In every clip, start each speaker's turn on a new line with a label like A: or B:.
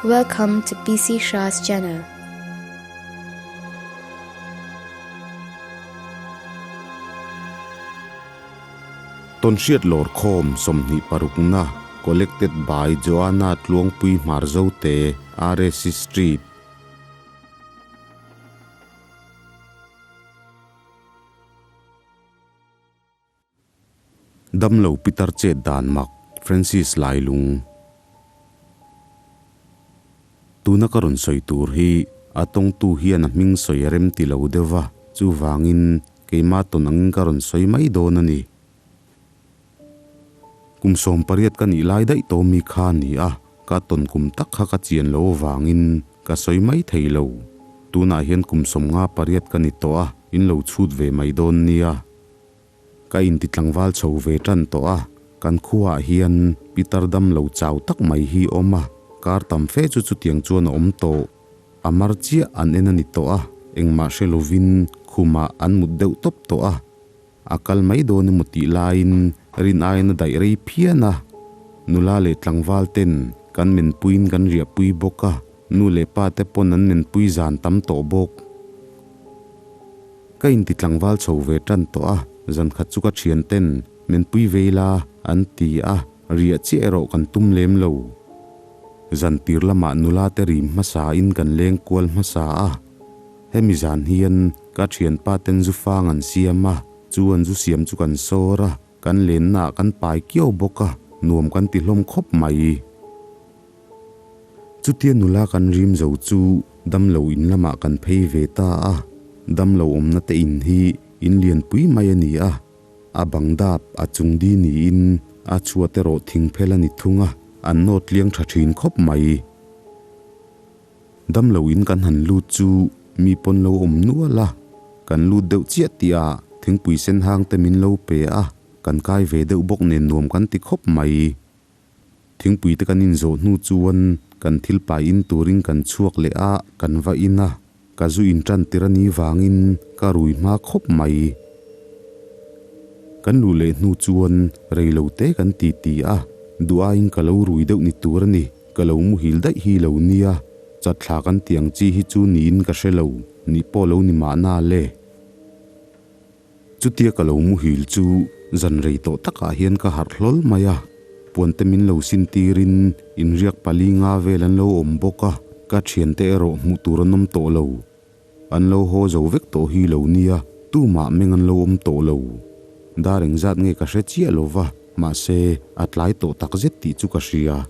A: Welcome to PC Shah's channel.
B: Tawnhriat lawrkhawm 26 na Collected by Joanna Tluangpui Hmarzote, RAC Street. Damlo pitar chet dan mak, Francis Lailung. Tuna ka rawn sawi tur hi a tawngtu hian a hming sawi a rem ti lo deuh va, chuvangin keimah tawn angin ka rawn sawi mai dawn a ni. Kum 18 ka nih lai daih tawh mi kha a ni a, ka tawn kum tak kha ka chian lo avangin ka sawi mai thei lo. Tunah hian kum 58 ka ni tawh a, in lo chhut ve mai dawn nia. Ka inti tlangval chho ve tan tawh a, kan khuaah hian pitar dam lo chau tak mai hi awm a, kar tam fe chu chutiang chuan a awm tawh. A mar chiah an en a ni tawh a, engmah hre lovin khumah an mut deuh tawp tawh a. A kal mai dawn emaw tih laiin rin aiin a daih rei phian a. Nula leh tlangval ten kan menpuiin kan riahpui bawk a, nu leh pa te pawn an menpui zan tam tawh bawk. Ka inti tlangval chho ve tan tawh a, zan khat chu ka thian ten min pui vei la an ti a, riah chiah erawh kan tum lem lo. Zan tir lamah nula te rim hmasa in kan leng kual hmasa a, hemi zan hian ka thianpa ten zu fang an siam a, chu an zu siam chu kan sawr a, kan lenna ah kan pai kiau bawk a, nuam kan ti hlawm khawp mai. Chutia nula kan rim zo chu damlo in lamah kan phei ve ta a, damlo awmna te in hi in lianpui mai a ni a, a bang dap a chung di niin a chhuat erawh thing phel a ni thung a, an nawt liang tha thin khawp mai. Damlo in kan han lut chu mi pawn lo awm nual a, kan lut deuh chiah tih ah thingpui sen hang te min lo pe a, kan kai ve deuh bawk nen nuam kan ti khawp mai. Thingpui te kan inzawh hnu chuan kan thil pai in turin kan chhuak leh a, kan va in a, ka zu in tan tir a nih vangin ka rui hma khawp mai. Kan luh leh hnu chuan rei lo te kan ti ti a, duh aiin ka lo rui deuh ni tur a ni, ka lo muhil daih hi lo nia, chatthla kan tih ang chi hi chu niin ka hre lo, nih pawh lo ni mahna le. Chutia ka lo muhil chu zan rei tawh takah hian ka harh hlawl mai a, puante min lo sin tirin inriak pali nga vel an lo awm bawk a, ka thiante erawh hmuh tur an awm tawh lo. An lo haw zo vek tawh hi lo nia, tumah meng an lo awm tawh lo. Dar engzat nge ka hre chiah lo va, mahse a tlai tawh takzet tih chu ka hria.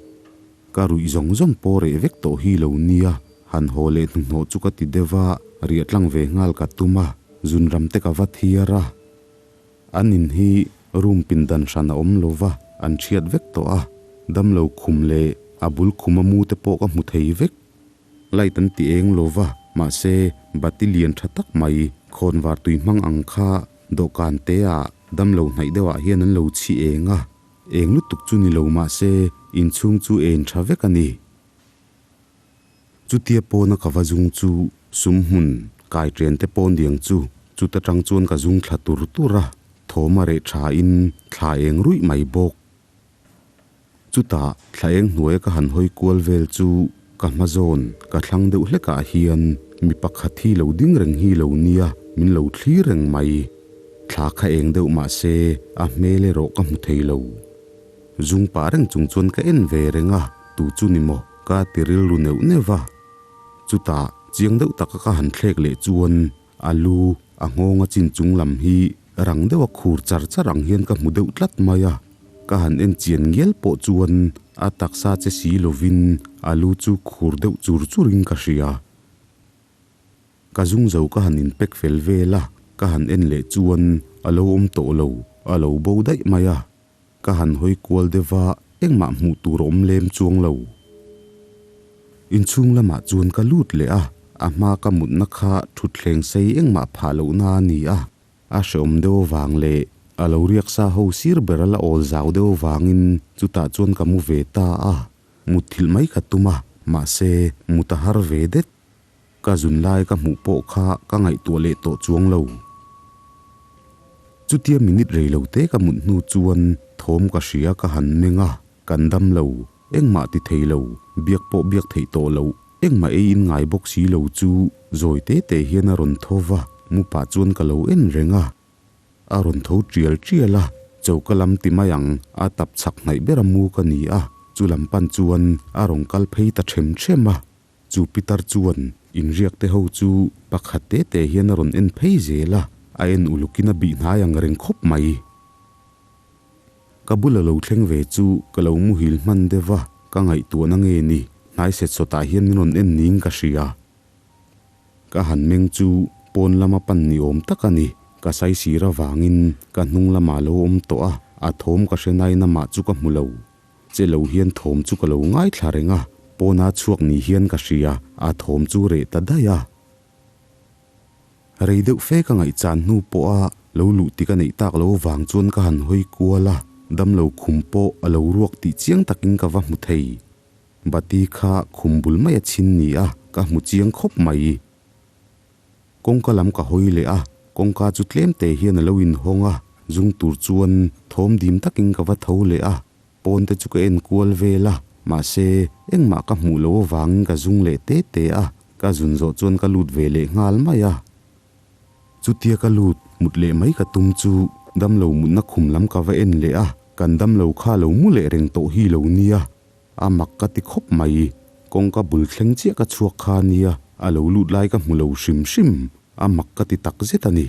B: Ka ruih zawng zawng pawh reh vek tawh hi lo nia, han haw leh hnuhnawh chu ka ti deuh a, riah tlang ve nghal ka tum a, zun ram te ka va thiar a. An in hi room pindan hran a awm lo va, an thiat vek tawh a, damlo khum leh a bul khum a mu te pawh ka hmu thei vek. Light an ti eng lo va, mahse bati lian tha tak mai khawnvar tui hmang ang kha dawhkan te ah damlo hnaih deuh ah hian an lo chhi eng a. Eng lutuk chu ni lo mahse inchhung chu en tha vek a ni. Chutia pawna ka va zung chu sum hmun kai chen te pawn diang chu chuta tang chuan ka zung thla tur tur a, thawm a reh tha in thla eng ruih mai bawk. Chutah thla eng hnuaia ka han hawi kual vel chu ka hma zawn ka thlang deuh hlekah hian mi pakhat hi lo ding reng hi lo nia min lo thlir reng mai. Thla kha eng deuh mah se a hmel erawh ka hmu thei lo. Zung pah reng chung chuan ka en ve reng a, tu chu ni maw ka ti rilru neuh neuh va. Chutah chiang deuh taka ka han thlek leh chuan a lu a nghawng a chin chung lam hi rang deuha khur char char ang hian ka hmu deuh tlat mai a. Ka han en chian ngial pawh chuan a taksa che si lovin a lu chu khur deuh chur churin ka hria. Ka zung zo ka han inpek fel vel a, ka han en leh chuan a lo awm tawh lo, a lo bo daih mai a. Ka han hawi kual deuh a, engmah hmuh tur a awm lem chuang lo. Inchhung lamah chuan ka lut leh a, a hma ka mutna kha thutthleng sei engmah phah lohna a ni a. A hreawm deuh avang leh a lo riak sa ho sir ber a la awl zau deuh avangin chutah chuan ka mu ve ta a. Mutthilh mai ka tum a, mahse mut a har ve det. Ka zun lai ka hmuh pawh kha ka ngaihtuah leh tawh chuang lo. Chutia minute rei lo te ka mut hnu chuan thawm ka hria ka han meng a, kan dam lo. Engmah ti thei lo, biak pawh biak theih tawh loh, engmah ei in ngai bawk si lo chu zawi te te hian a rawn tho va, mu pah chuan ka lo en reng a. A rawn tho tial tial a, choka lam ti mai ang, a tap chhak hnaih ber a mu ka ni a, chu lam pan chuan a rawn kal phei ta them them a. Chu pitar chuan inriak te ho chu pakhat te te hian a rawn en phei zel a, a en ulukin a bih hnai ang reng khawp mai. Ka bula lo thleng ve chu ka lo muhil hman deuh va, ka ngaihtuahna nge ni, hnai set sawtah hian min rawn en niin ka hria. Ka han meng chu pawn lama pan ni awm tak a ni, ka saisir avangin ka hnung lamah lo awm tawh a, a thawm ka hre nain amah chu ka hmu lo. Che lo hian thawm chu ka lo ngaithla reng a, pawna chhuak ni hian ka hria, a thawm chu reh ta daih a. Rei deuh fe ka ngaihchan hnu pawha lo luh ti ka neih tak lo vang chuan ka han hawi kual a, damlo khum pawh a lo ruak tih chiang takin ka va hmu thei. Bati kha khum bul mai a chhin ni a, ka hmu chiang khawp mai. Kawngka lam ka hawi leh a, kawngka chu tlem te hian a lo inhawng a, zung tur chuan thawm dim takin ka va tho leh a, pawn te chu ka en kual vel a, mahse engmah ka hmuh loh avangin ka zung leh te te a, ka zun zawh chuan ka lut ve leh nghal mai a. Chutia ka lut mut leh mai ka tum chu damlo mutna khum lam ka va en leh a, kan damlo kha lo mu leh reng tawh hi lo nia. A mak ka ti khawp mai. Kawngka bul thleng chiah ka chhuak kha nia, a lo lut lai ka hmu lo hrim hrim. A mak ka ti tak zet a ni.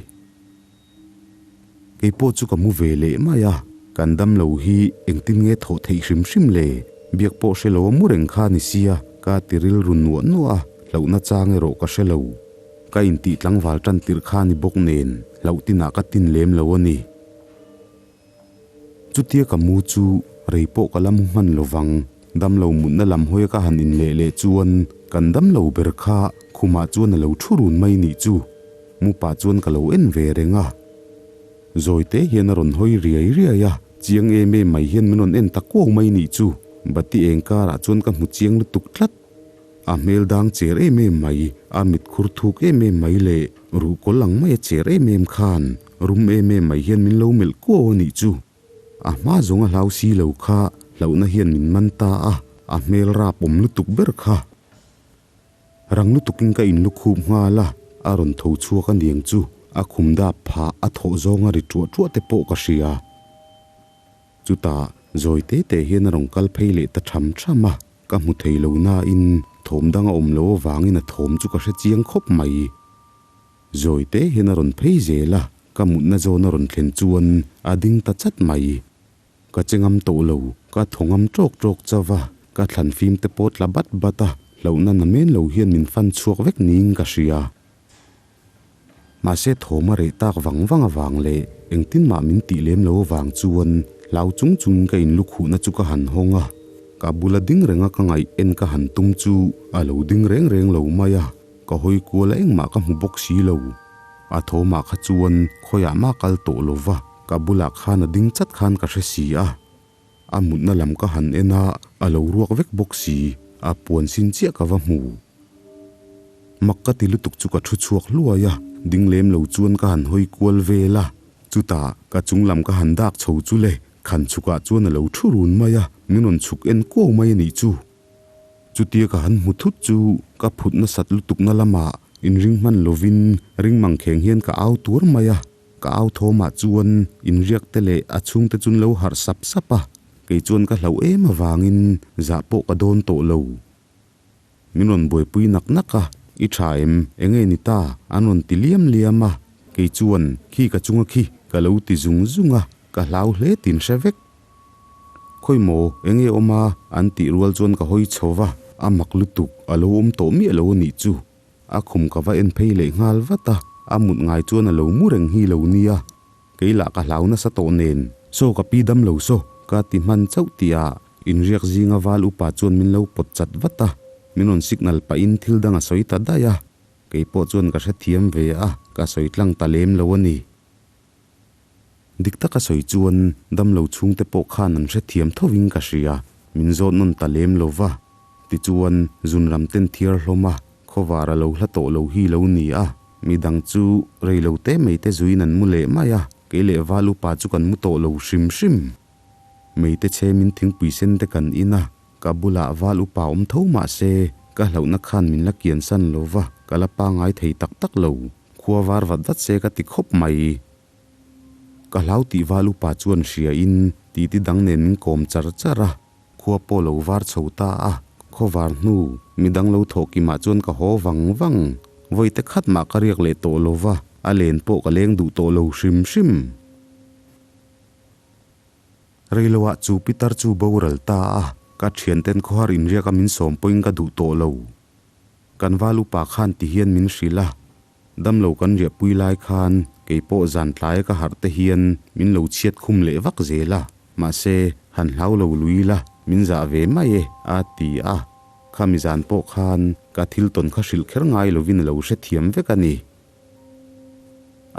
B: Kei pawh chu ka mu ve leh mai a, kan damlo hi engtin nge thawh theih hrim hrim le? Biak pawh hre lo a mu reng kha ni sia, ka ti rilru nuah nuah a, hlauhna chang erawh ka hre lo. Ka intih tlangval tan tirh kha ni bawk nen, hlauh tinah ka tin lem lo a ni. Chutia ka mu chu rei pawh ka la mu hman lo vang. Damlo mutna lam hawia ka han inleh leh chuan kan damlo ber kha khumah chuan a lo thu run mai nih chu. Mu pah chuan ka lo en ve reng a. Zawi te hian a rawn hawi riai riai a, chiang em em mai hian min rawn en ta kuau mai nih chu. Bati eng karah chuan ka hmu chiang lutuk tlat. A hmel dang cher em em mai, a mit khur thuk em em mai leh ruhkawl ang mai a cher em em khan rum em em mai hian min lo melh kuau a nih chu. A hma zawng a hlau si lo kha hlauhna hian min man ta a, a hmel rap awm lutuk ber kha. Rang lutukin ka inlukhup nghal a, a rawn tho chhuak a niang chu, a khum dap phah a thawh zawng a ri ṭuah ṭuah te pawh ka hria. Chutah zawi te te hian a rawn kal phei leh ta ṭham ṭham a. Ka hmu thei lo nain thawm dang a awm lo avangin a thawm chu ka hre chiang khawp mai. Zawi te hian a rawn phei zel a, ka mutna zawn a rawn thlen chuan a ding ta chat mai. Ka che ngam tawh lo, ka thaw ngam ṭawk ṭawk chauh a, ka thlan fim te pawh tla bat bat a, hlauhna na men lo hian min fan chhuak vek niin ka hria. Mahse thawm a reh tak vang vang avang leh engtin mah min tih lem lo avang chuan hlau chung chungin ka inlukhuhna chu ka han hawng a, ka bula ding renga ka ngaih en ka han tum chu a lo ding reng reng lo mai a, ka hawi kual a engmah ka hmu bawk si lo. A thawmah kha chuan khawiah mah kal tawh lo va, ka bulah khan a ding chat khan ka hre si a. A mutna lam ka han en a, a lo ruak vek bawk si, a puan sin chiah ka va hmu. Mak ka ti lutuk chu ka thu chhuak hluai a, ding lem lo chuan ka han hawi kual vel a, chutah ka chung lam ka han dak chho chu le, khan chhukah chuan a lo thu run mai a, min rawn chhuk en kuau mai a nih chu. Chutia ka han hmu thut chu ka phut nasat lutukna lamah inring hman lovin ring mangkheng hian ka au tuar mai a, ka au thawmah chuan inriak te leh a chhungte chu an lo harh sap sap a, kei chuan ka hlauh em avangin zah pawh ka dawn tawh lo. Min rawn buaipui nak nak a, I tha em? Enge ni ta? An rawn ti liam liam a, kei chuan khi ka chunga khi ka lo ti zung zung a, ka hlau hle tin hre vek. Khawi maw, enge awm a? An tih rual chuan ka hawi chho va, a mak lutuk, a lo awm tawh miah lo a nih chu. A khum ka va en phei leh nghal vat a, a mut ngai chuan a lo mu reng hi lo nia. Kei lah ka hlau nasa tawh nen, Saw ka pi dam lo saw, ka ti hman chauh tihah Inriak zinga val upa chuan min lo pawt chat vat a, min rawn signal pahin thil dang a sawi ta daih a, kei pawh chuan ka hrethiam ve a, ka sawi tlang ta lem lo a ni. Dik taka sawi chuan damlo chhungte pawh khan an hrethiam thovin ka hria, min zawt nawn ta lem lo va. Tichuan, zunram ten thiar hlawm a, khawvar a lo hla tawh lo hi lo ni a, midang chu rei lo te mai te zuiin an mu leh mai a, kei leh val upa chu kan mu tawh lo hrim hrim. Meite chhe min thingpui sen te kan in a, Ka bulah val upa awm tho mah se, ka hlauhna khan min la kiansan lo va, ka la pangai thei tak tak lo. Khua var vat vat se ka ti khawp mai. Ka hlau tih val upa chuan hria in titi dang nen min kawm char char a, khua pawh lo var chho ta a, khaw var hnu midang lo thawh kimah chuan ka haw vang vang. Vawi te khat mah ka riak leh tawh lo va, a len pawh ka leng duh tawh lo hrim hrim. Reiloah chu pitar chu boral ta a, ka thianten khawhar inriak a min sawm pawhin ka duh tawh lo. Kan val upa khan ti hian min hrilh a, damlo kan riahpui lai khan kei pawh zan tlai ka harh te hian min lo chhiat khum leh vak zel a, mahse han hlau lo lui la min zah ve mai e a ti a, khami zan pawh khan ka thil tawn kha hrilh kher ngai lovin a lo hrethiam vek a ni.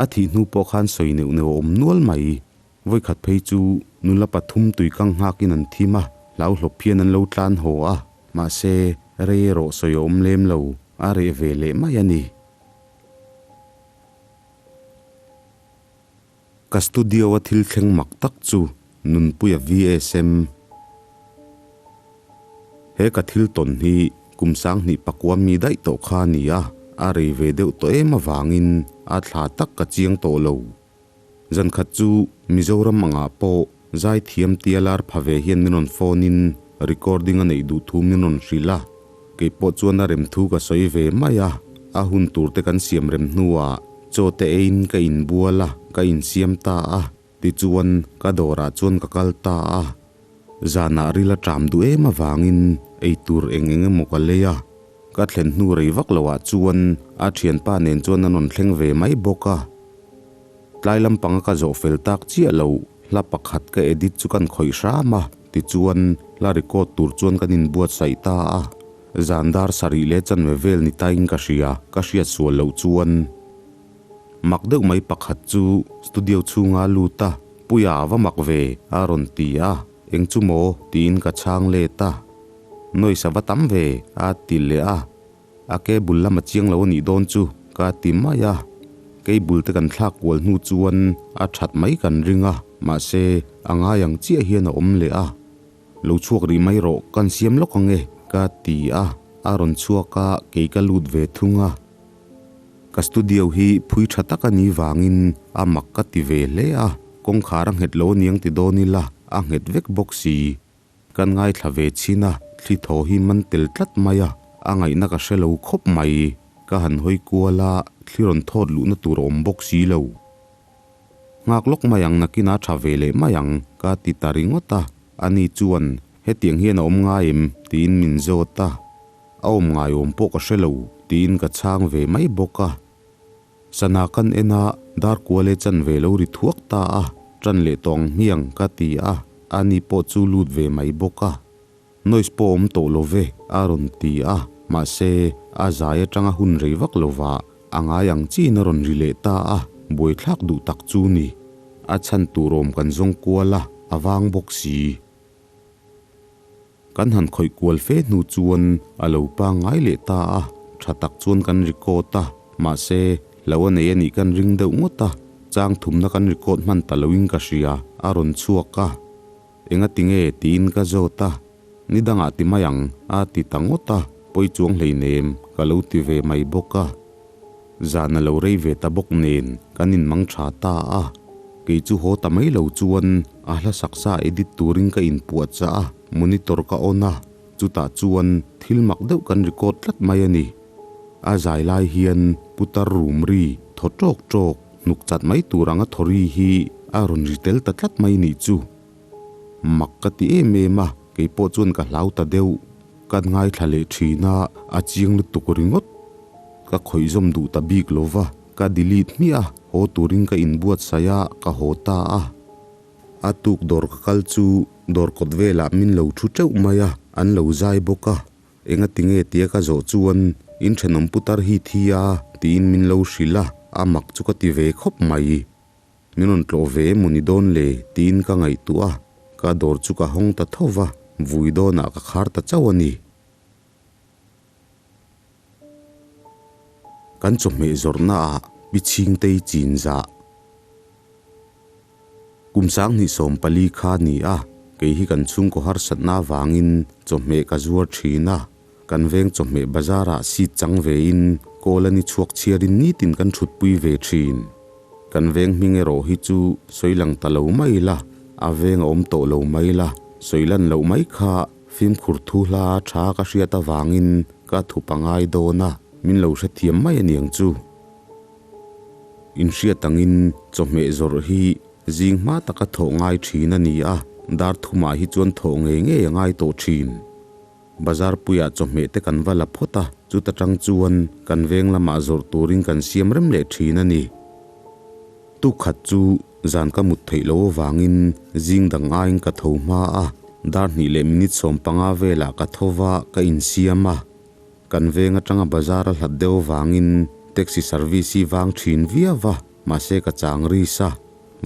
B: A thih hnu pawh khan sawi neuh neuh a awm nual mai. Vawikhat phei chu nula pathum tuikang nghakin an thim a, hlauhlawp hian an lo tlan haw a, mahse rei erawh sawi a awm lem lo, a reh ve leh mai a ni. Ka studio a thil thleng mak tak chu Nunpuia VSM. He ka thil tawn hi kum sanghnih pakua mi daih tawh kha a ni a, a rei ve deuh tawh em avangin a thla tak ka chiang tawh lo. Zankhat chu Mizoram angah pawh zaithiam tia lar pha ve hian min rawn phone in recording a neih duh thu min rawn hrilh a, kei pawh chuan a rem thu ka sawi ve mai a, a hun tur te kan siam rem hnuah chaw te eiin ka inbual a, ka insiam ta a, tichuan ka dawrah chuan ka kal ta a. Zanah ril a ṭam duh em avangin eitur eng eng emaw ka lei a, ka thlen hnu rei vak loah chuan a ṭhianpa nen chuan an rawn thleng ve mai bawk a. Tlai lampanga ka zawh fel tak chiah lo, hla pakhat ka edit chu kan khawih hram a, tichuan hla record tur chuan kan inbuatsaih ta a. Zan dar sarih leh chanve vel ni tain ka hria, ka hriat sual loh chuan. Mak deuh mai pakhat chu studio chhunga lut a, Puia va mak ve, a rawn ti a, eng chu maw tiin ka chhang let a. Noise a va tam ve, a ti leh a. A ke bul lam a chiang lo a nih dawn chu ka ti mai a, kei bul te kan thlak kual hnu chuan a that mai kan ring a, mahse a ngai ang chiah hian a awm leh a. Lo chhuak rih mai rawh, kan siam lawk ang e ka ti a, a rawn chhuak a, kei ka lut ve thung a. Ka studio hi phui tha tak a nih vangin a mak ka ti ve hle a, kawngkhar a nghet lo aniang ti dawn ila a nghet vek bawk si. Kan ngaithla ve chhin a, thli thaw hi man tel tlat mai a, a ngaihna ka hre lo khawp mai. Ka han hawi kual a, thli rawn thawt luhna tur a awm bawk si lo. Nghak lawk mai ang nakin a tha ve leh mai ang, ka ti ta ringawt a. Ani chuan, Hetiang hian a awm ngai em? tiin min zawt a. A awm ngai awm pawh ka hre lo, tiin ka chhang ve mai bawk a. Sana kan en a, dar kual e chan ve lo ri thuak ta a, ṭan leh tawh ang hmiang ka ti a, ani pawh chu lut ve mai bawk a. Noise pawh awm tawh lo ve, a rawn ti a, mahse, a zai aṭanga hun rei vak lo va, a ngai ang chiin a rawn ri leh ta a, buaithlak duh tak chu ni. A chhan tur awm kan zawng kual a, a vang bawk si. Kan han khawih kual fe hnu chuan a lo pangngai leh ta a, tha tak chuan kan record a, mahse lo a nei a nih kan ring deuh ngawt a, chang thumna kan record hman ta loin ka hria, a rawn chhuak a. Enga tinge tiin ka zawt a, ni dangah ti mai ang a ti ta ngawt a, pawi chuang hleinem ka lo ti ve mai bawk a. Zan a lo rei ve ta bawk nen kan inmang tha ta a, kei chu haw ta mai lo chuan a hla saksa edit turin ka inpuah chah a, monitor ka on a, chutah chuan thil mak deuh kan record tlat mai a ni. A zai lai hian putar rum ri thaw tawk tawk hnuk chat mai tur anga thaw ri hi a rawn ri tel ta tlat mai nih chu. Mak ka ti em em a, kei pawh chuan ka hlau ta deuh. Kan ngaithla leh thin a, a chiang lutuk ringawt. Ka khawih zawm duh ta bik lo va, ka delete hmiah a, haw turin ka inbuatsaih a, ka haw ta a. A tuk dawr ka kal chu dawr kawt velah min lo thu teuh mai a, an lo zai bawk a. Engati nge tia ka zawh chuan in thenawm putar hi thi a tiin min lo hrilh a, a mak chu ka ti ve khawp mai. Min rawn tlawh ve emaw ni dawn le tiin ka ngaihtuah a, ka dawr chu ka hawng ta tho va, vui dawnah ka khar ta chauh a ni. Kan chawhmeh zawrhnaah Pi Chhingtei chin zah. Kum 2014 kha a ni a. Kei hi kan chhungkaw harsatna avangin chawhmeh ka zuar thin a, kan veng chawhmeh bazarah seat chang vein kawl a ni chhuak chhiarin nitin kan thutpui ve thin. Kan veng hming erawh hi chu sawi lang ta lo mai la, a veng a awm tawh lo mai la, sawi lan loh mai kha fimkhur thu hla tha ka hriat avangin ka thu pangai dawn a, min lo hrethiam mai aniang chu. Inhriat angin chawhmeh zawrh hi Zing hma taka thawh ngai thin a ni a, dar thumah hi chuan thawh ngei ngei a ngai tawh thin. Bazar puiah chawhmeh te kan va la phawt a, chuta tang chuan kan veng lamah zawrh turin kan siam rem leh thin a ni. Tukkhat chu zan ka mut theih loh avangin zing dang aiin ka tho hma a, dar hnih leh minute 15 velah ka tho va ka insiam a. Kan veng atanga bazar a hlat deuh avangin taxi service hi vang thin viau va. Mahse ka chang ris a,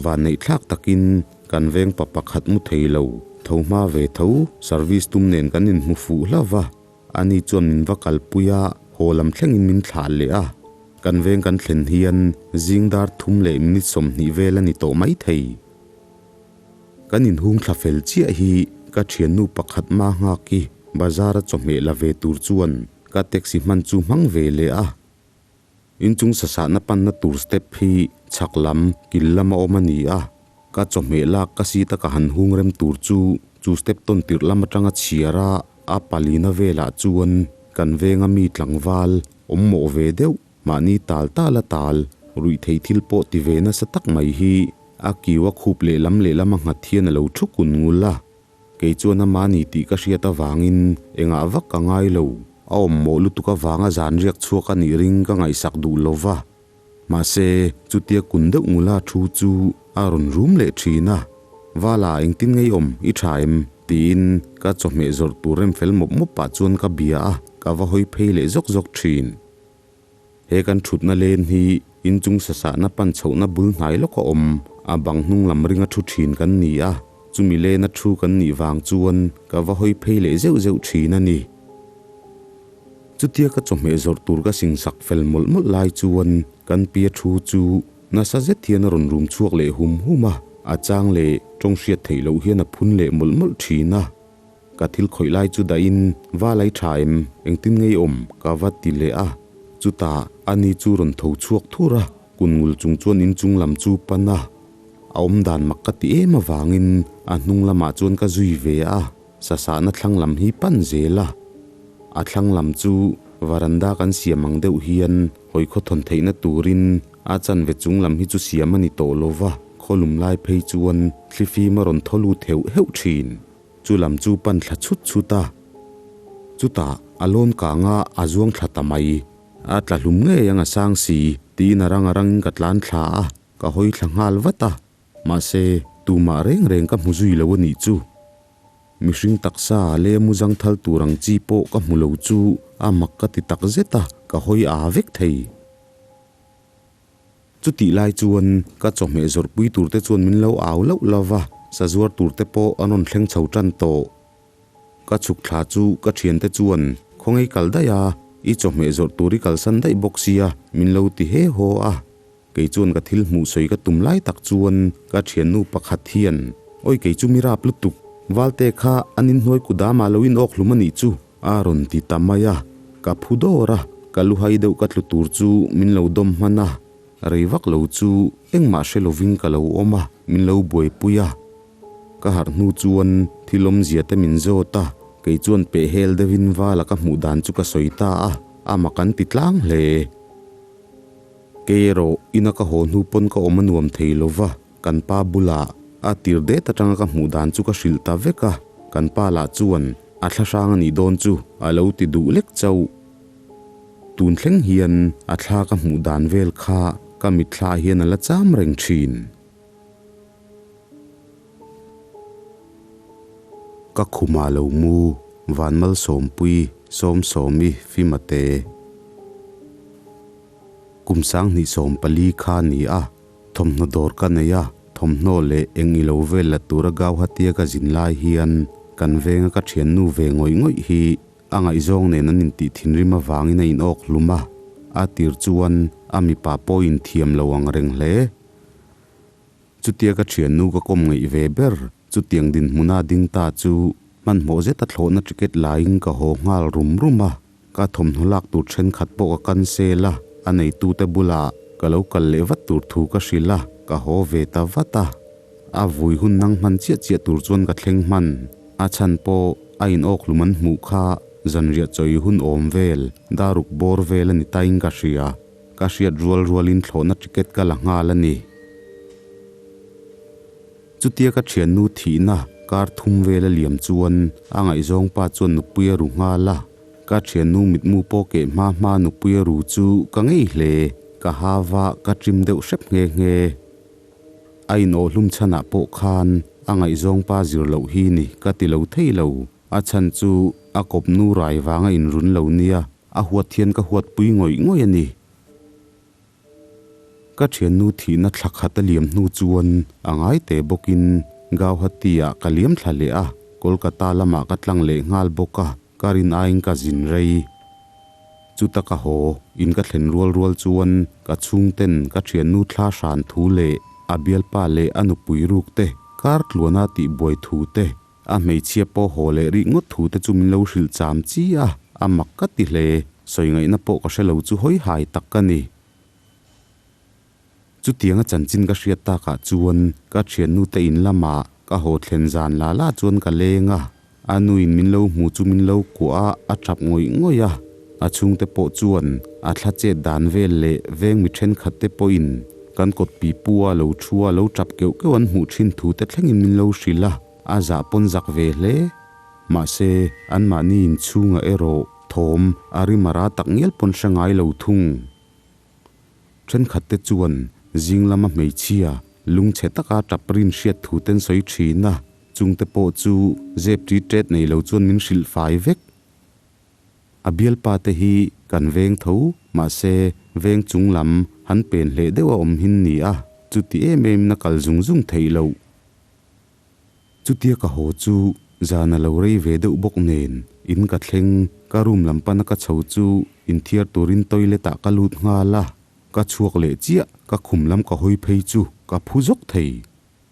B: vanneih thlak takin kan veng pa pakhat mu thei lo, tho hma ve tho, service tum nen kan inhmu fuh hlauh va, ani chuan min va kalpui a, haw lam thlengin min thlah leh a. Kan veng kan thlen hian zing dar thum leh minute 20 vel a ni tawh mai thei. Kan inhung thla fel chiah hi ka thiannu pakhat ma nghak i bazar a chawhmeh la ve tur chuan ka taxi hman chu hmang ve leh a. Inchung sasahna panna tur step hi chhak lam kil lama awm a ni a, ka chawhmeh lak ka seat a ka han hung rem tur chu chu step tawn tirh lam atanga chhiar a, a palina velah chuan kan venga mi tlangval awm mawh ve deuh mahni tal tal a tal ruih theih thil pawh ti ve nasa tak mai hi a kiu a khup lehlam lehlam a nghat hian a lo thu kun ngul a. Kei chuan a mahni tih ka hriat avangin engah vak ka ngai lo. A awm mawh lutuk avanga zan riak chhuak a nih ring ka ngaihsak duh lo va. Mahse, chutia kun deuh ngula thu chu a rawn rum leh thin a. Vala, engtin ngei awm, i tha em? tiin ka chawhmeh zawrh tur rem fel mawp mawp pah chuan ka bia a, ka va hawi phei leh zawk zawk thin. He kan thutna len hi inchung sasahna pan chhohna bul hnai lawk a awm, a bang hnung lam ringa thu thin kan ni a, chumi lena thu kan nih vang chuan ka va hawi phei leh zeuh zeuh thin a ni. Chutia ka chawhmeh zawrh tur ka singsak fel mawlh mawlh lai chuan kan pia thu chu nasa zet hian a rawn rum chhuak leh hum hum a, a chang leh tawng hriat theih loh hian a phun leh mawlh mawlh thin a. Ka thil khawih lai chu dahin va lai tha em, engtin ngei awm ka va ti leh a. Chutah ani chu rawn tho chhuak thur a, kun ngul chung chuan inchung lam chu pan a. A awm dan mak ka ti em avangin a hnung lamah chuan ka zui ve a, sasahna thlang lam hi pan zel a. A thlang lam chu varanda kan siam ang deuh hian hawi khawthawn theihna turin a chanve chung lam hi chu siam a ni tawh lo va, khawlum lai phei chuan thlifim a rawn thaw lut heuh heuh thin. Chu lam chu pan thla chhut chhut a, chutah a lawn kang a, a zuang thla ta mai. A tla hlum ngei ang a sang si, tiin a rang a rangin ka tlan thla a, ka hawi thla nghal vat a. Mahse, tumah reng reng ka hmu zui lo a nih chu. Mihring taksa leh mu zang thal tur ang chi pawh ka hmu lo chu a mak ka ti tak zet a, ka hawi aa vek thei. Chutih lai chuan ka chawhmeh zawrhpui turte chuan min lo au lauh lo va, sazuar turte pawh an rawn thleng chho tan tawh. Ka chhuk thla chu ka thiante chuan, Khawngaih kal daih a, i chawhmeh zawrh tur i kalsan daih bawk sia, min lo ti he haw a. Kei chuan ka thil hmuh sawi ka tum lai tak chuan ka thiannu pakhat hian, Awi kei chu mi rap lutuk, Valte kha an inhnuai kudamah lo inawk hlum a nih chu, A rawn ti ta mai a, ka phu dawr a, ka luhai deuh ka tlu tur chu min lo dawm hman a, rei vak lo chu engmah hre lovin ka lo awm a, min lo buaipui a. Ka harh hnu chuan thil awmzia te min zawt a, kei chuan pehhel deuhin vala ka hmuh dan chu ka sawi ta a, a mak an ti tlang hle. Kei erawh ina ka haw hnu pawn ka awm a nuam thei lo va, kan pa bulah a tir det atanga ka hmuh dan chu ka hrilh ta vek a, kan pa lah chuan A thla hrang a nih dawn chu a lo ti duh lek chauh. Tun thleng hian a thla ka hmuh dan vel kha ka mitthla hian a la cham reng thin. Ka khumah lo mu Vanmalsawmpui Sawmsawmi Fimate. Kum 2014 kha a ni a, Thawmhnaw dawr ka nei a, thawmhnaw leh eng i lo vel la tura Gauhati-a ka zin lai hian kan venga ka thiannu ve ngawih ngawih hi a ngaihzawng nen an intih thinrim avangin a inawk hlum a, a tir chuan a mipa pawh inthiam lo ang reng hle. Chutia ka thiannu ka kawm ngaih ve ber. Chutiang dinhmuna ding ta chu hmanhmawh zeta thlawhna ticket laiin ka haw nghal rum rum a. Ka thawmhnaw lak tur thenkhat pawh ka cancel a, a neitute bulah ka lo kal leh vat tur thu ka hrilh a, ka haw ve ta vat a. A vui hun nang hman chiah chiah tur chuan ka thleng hman. A chhan pawh a in awk hlum an hmuh kha zanriah chawi hun awm vel, daruk bawr vel a ni tain ka hria. Ka hriat rual rualin thlawhna ticket ka la nghal a ni. Chutia ka thiannu thihna kar thum vel a liam chuan a ngaihzawng pa chuan nupui a ru nghal a. Ka thiannu mitmu pawh keh hma hma nupui a ru chu ka ngei hle, ka hava ka trim deuh hrep nghe nghe. A inawhhlum chhanah pawh khan a ngaihzawng pa zir loh hi ni ka ti lo thei lo. A chhan chu a kawpnu rai vanga inrun lo nia, a huat hian ka huatpui ngawih ngawih a ni. Ka thiannu thihna thla khat a liam hnu chuan a ngai teh bawkin Gauhati-ah ka liam thla leh a, Kolkata lamah ka tlang leh nghal bawk a, ka rin aiin ka zin rei. Chuta ka haw in ka thlen rual rual chuan ka chhungten ka thiannu thla hran thu leh a bialpa leh a nupui ruk te kar tluana tihbuai thu te A hmeichhia pawh haw leh rih ngawt thu te chu min lo hrilh cham chi a, a mak ka ti hle. Sawi ngaihna pawh ka hre lo chu hawi hai tak ka ni. Chutianga chanchin ka hriat takah chuan ka thiannu te in lamah ka haw thlen zan la la chuan ka leng a, a nuin min lo hmu chu min lo kuah a, a tap ngawih ngawih a. A chhungte pawh chuan a thla chet dan vel leh veng mi thenkhat te pawhin kan kawt pipu a lo thu a lo tap keuh keuh an hmuh thin thu te thlengin min lo hrilh a. A zah pawn zak ve hle. Mahse, anmahni inchhungah erawh thawm a rim a ra tak ngial pawn hre ngai lo thung. Thenkhatte chuan zing lama hmeichhia lungchhe taka tap rin hriat thu ten sawi thin a, chungte pawh chu zep ṭi ṭet nei lo chuan min hrilh fai vek. A bialpa te hi kan veng tho, mahse veng chung lam han pen hleh deuh a awm hin ni a, chuti em em in a kal zung zung theih loh. Chutia ka haw chu zan a lo rei ve deuh bawk nen in ka thleng, ka room lam pana ka chho chu inthiar turin toilet ah ka lut nghal a, ka chhuak leh chiah ka khum lam ka hawi phei chu ka phu zawk thei.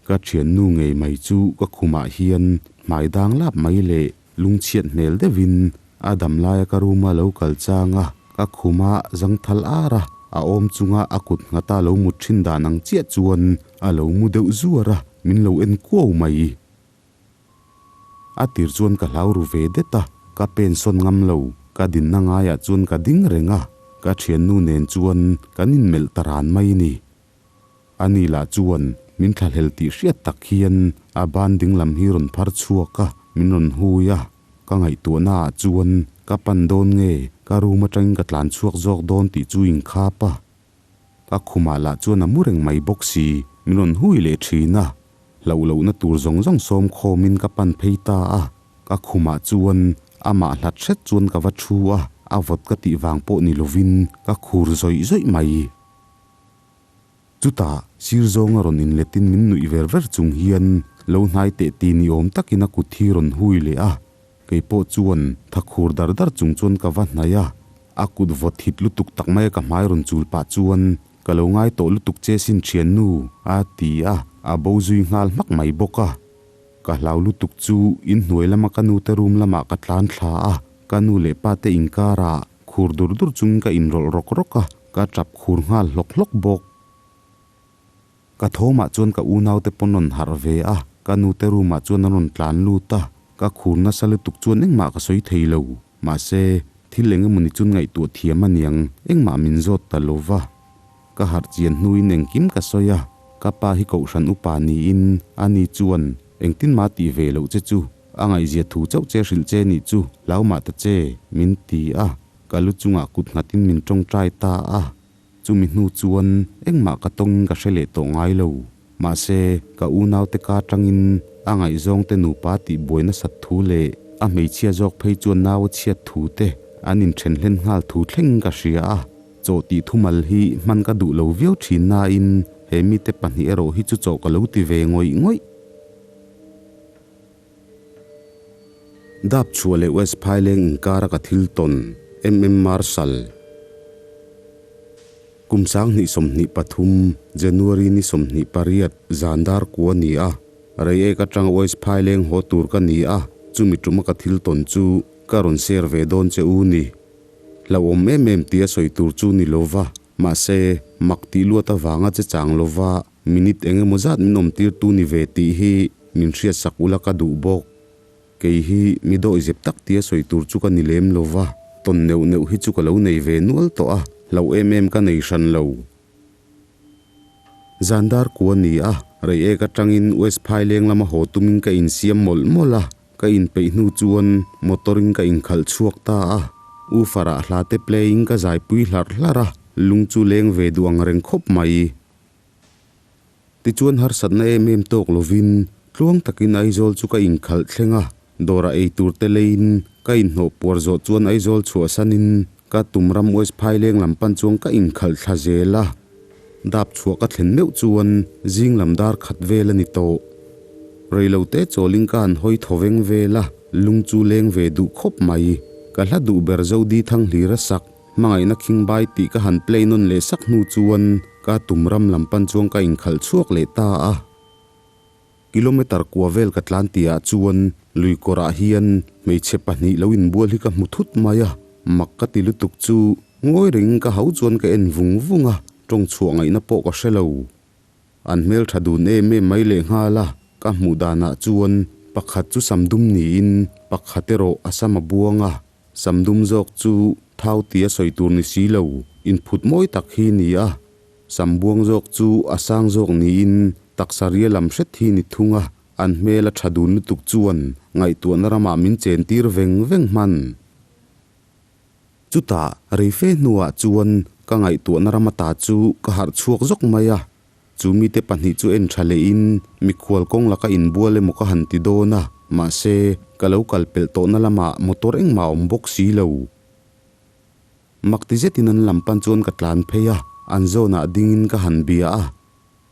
B: Ka thiannu ngei mai chu ka khumah hian hmai dang lap mai leh lungchhiat hmel deuhin a dam laia ka room a lo kal chang a, ka khuma zangthal ar a, a awm chunga a kut nghata lo mut thin dan ang chiah chuan a lo mu deuh zuar a, min lo en kuau mai. A tir chuan ka hlau ru ve det a, ka pen sawn ngam lo, ka dinna ngaiah chuan ka ding reng a, ka thiannu nen chuan kan inmelh ta ran mai ni. Ani lah chuan min thlahlel tih hriat tak hian a ban ding lam hi rawn phar chhuak a, min rawn hui a. Ka ngaihtuahna ah chuan ka pan dawn nge ka room atangin ka tlan chhuak zawk dawn tih chu inkhap a. Ka khumah lah chuan a mu reng mai bawk si, min rawn hui leh thin a. Hlauh lohna tur zawng zawng sawm khawmin ka pan phei ta a. Ka khumah chuan amah hlat hret chuan ka va thu a, a vawt ka tih vang pawh ni lovin ka khur zawih zawih mai. Chutah, sir zawnga rawn inletin min nuih ver ver chung hian lo hnai teh ti ni awm takin a kut hi rawn hui leh a. Kei pawh chuan tha khur dar dar chung chuan ka va hnai a, a kut vawt hit lutuk tak maia ka hmai rawn chul pah chuan ka lo ngai tawh lutuk che sin thiannu a ti a, a bo zui nghal hmak mai bawk a. Ka hlau lutuk chu inhnuai lama ka nute room lamah ka tlan thla a, ka nu leh pa te inkarah Khur dur dur chungin ka inrawlh rawk rawk a, ka tap khur nghal hlawk hlawk bawk. Ka thawmah chuan ka unaute pawn rawn harh ve a, ka nute room ah chuan an rawn tlan lut a, ka khur nasa lutuk chuan engmah ka sawi thei lo. Mahse, thil eng emawni chun ngaihtuah thiam a niang, engmah min zawt ta lo va. Ka harh chian hnuin engkim ka sawi a, ka pa hi kohhran upa niin ani chuan engtin mah tih ve loh che chu a ngaihzia thu chauh che hrilh che nih chu hlau mah ta che min ti a, ka lu chungah kut nghatin min tawngtai ta a, chumi hnu chuan engmah ka tawngin ka hre leh tawh ngai lo. Mahse, ka unaute ka atangin a ngaihzawngte nupa tih buai nasat thu leh a hmeichhia zawk phei chuan nau a chhiat thu te an inthen hlen nghal thu thlengin ka hria a. Chaw tih thumal hi hman ka duh lo viau thin nain he mite pahnih erawh hi chu chaw ka lo ti ve ngawih ngawih. Dap chhuah leh West Phaileng inkara ka thil tawn, MM Marshall. Kum 2023, January ni 28 zan dar kua ni a. Reiek atanga West Phaileng haw tur ka ni a, chumi tuma ka thil tawn chu ka rawn share ve dawn che u ni. Hlauhawm em em tia sawi tur chu ni lo va, mahse, mak tih luat avanga che chang lo va, minute eng emaw zat min awm tir tu ni ve tih hi min hriatsak ula ka duh bawk. Kei hi mi dawihzep tak tia sawi tur chu ka ni lem lo va, tawn neuh neuh hi chu ka lo nei ve nual tawh a, hlauh em em ka nei hran lo. Zan dar ku a ni a, Reiek atangin West Phaileng lama haw tumin ka insiam mawlh mawlh a, ka inpeih hnu chuan motor in ka inkhalh chhuak ta a. U Farah hla te play in ka zaipui hlarh hlarh a, lung chu leng ve duh ang reng khawp mai. Tichuan harsatna em em tawk lovin tluang takin Aizawl chu ka inkhalh thleng a, dawrah ei tur te leiin ka inhnawh puar zawh chuan Aizawl chhuahsanin ka tum ram West Phaileng lam pan chuan ka inkhalh thla zel a. Dap chhuah ka thlen meuh chuan zing lam dar khat vel a ni tawh. Reilote chawlin ka han hawi thaw veng vel a, lung chu leng ve duh khawp mai. Ka hla duh ber Zodi Thanghlir a sak. Hmangaihna khingbai tih ka han play nawn leh sak hnu chuan ka tum ram lam pan chuan ka inkhalh chhuak leh ta a. Kilometer kua vel ka tlan tihah chuan lui kawrah hian hmeichhe pahnih lo inbual hi ka hmu thut mai a, mak ka ti lutuk chu ngawi rengin ka hau chuan ka en vung vung a, tawng chhuah ngaihna pawh ka hre lo. An hmeltha dun em em mai lehnghal a, ka hmuh danah chuan pakhat chu samdum niin pakhat erawh a sam a buang a. Samdum zawk chu thau tia sawi tur ni si lo, inphut mawi tak hi ni a. Sambuang zawk chu a sang zawk niin taksa ria lam hret hi ni thung a, an hmel a tha dun lutuk chuan ngaihtuahna ramah min chen tir veng veng hman. Chutah reife hnuah chuan ka ngaihtuahna rama ta chu ka harh chhuak zawk mai a, Chu mite pahnih chu en tha lehin mikhual kawng laka inbual emaw ka han ti dawn a, mahse, ka lo kal pelh tawhna lamah motor engmah a awm bawk si lo. Mak ti zetin an lam pan chuan ka tlan phei a, an zawnah dingin ka han bia a.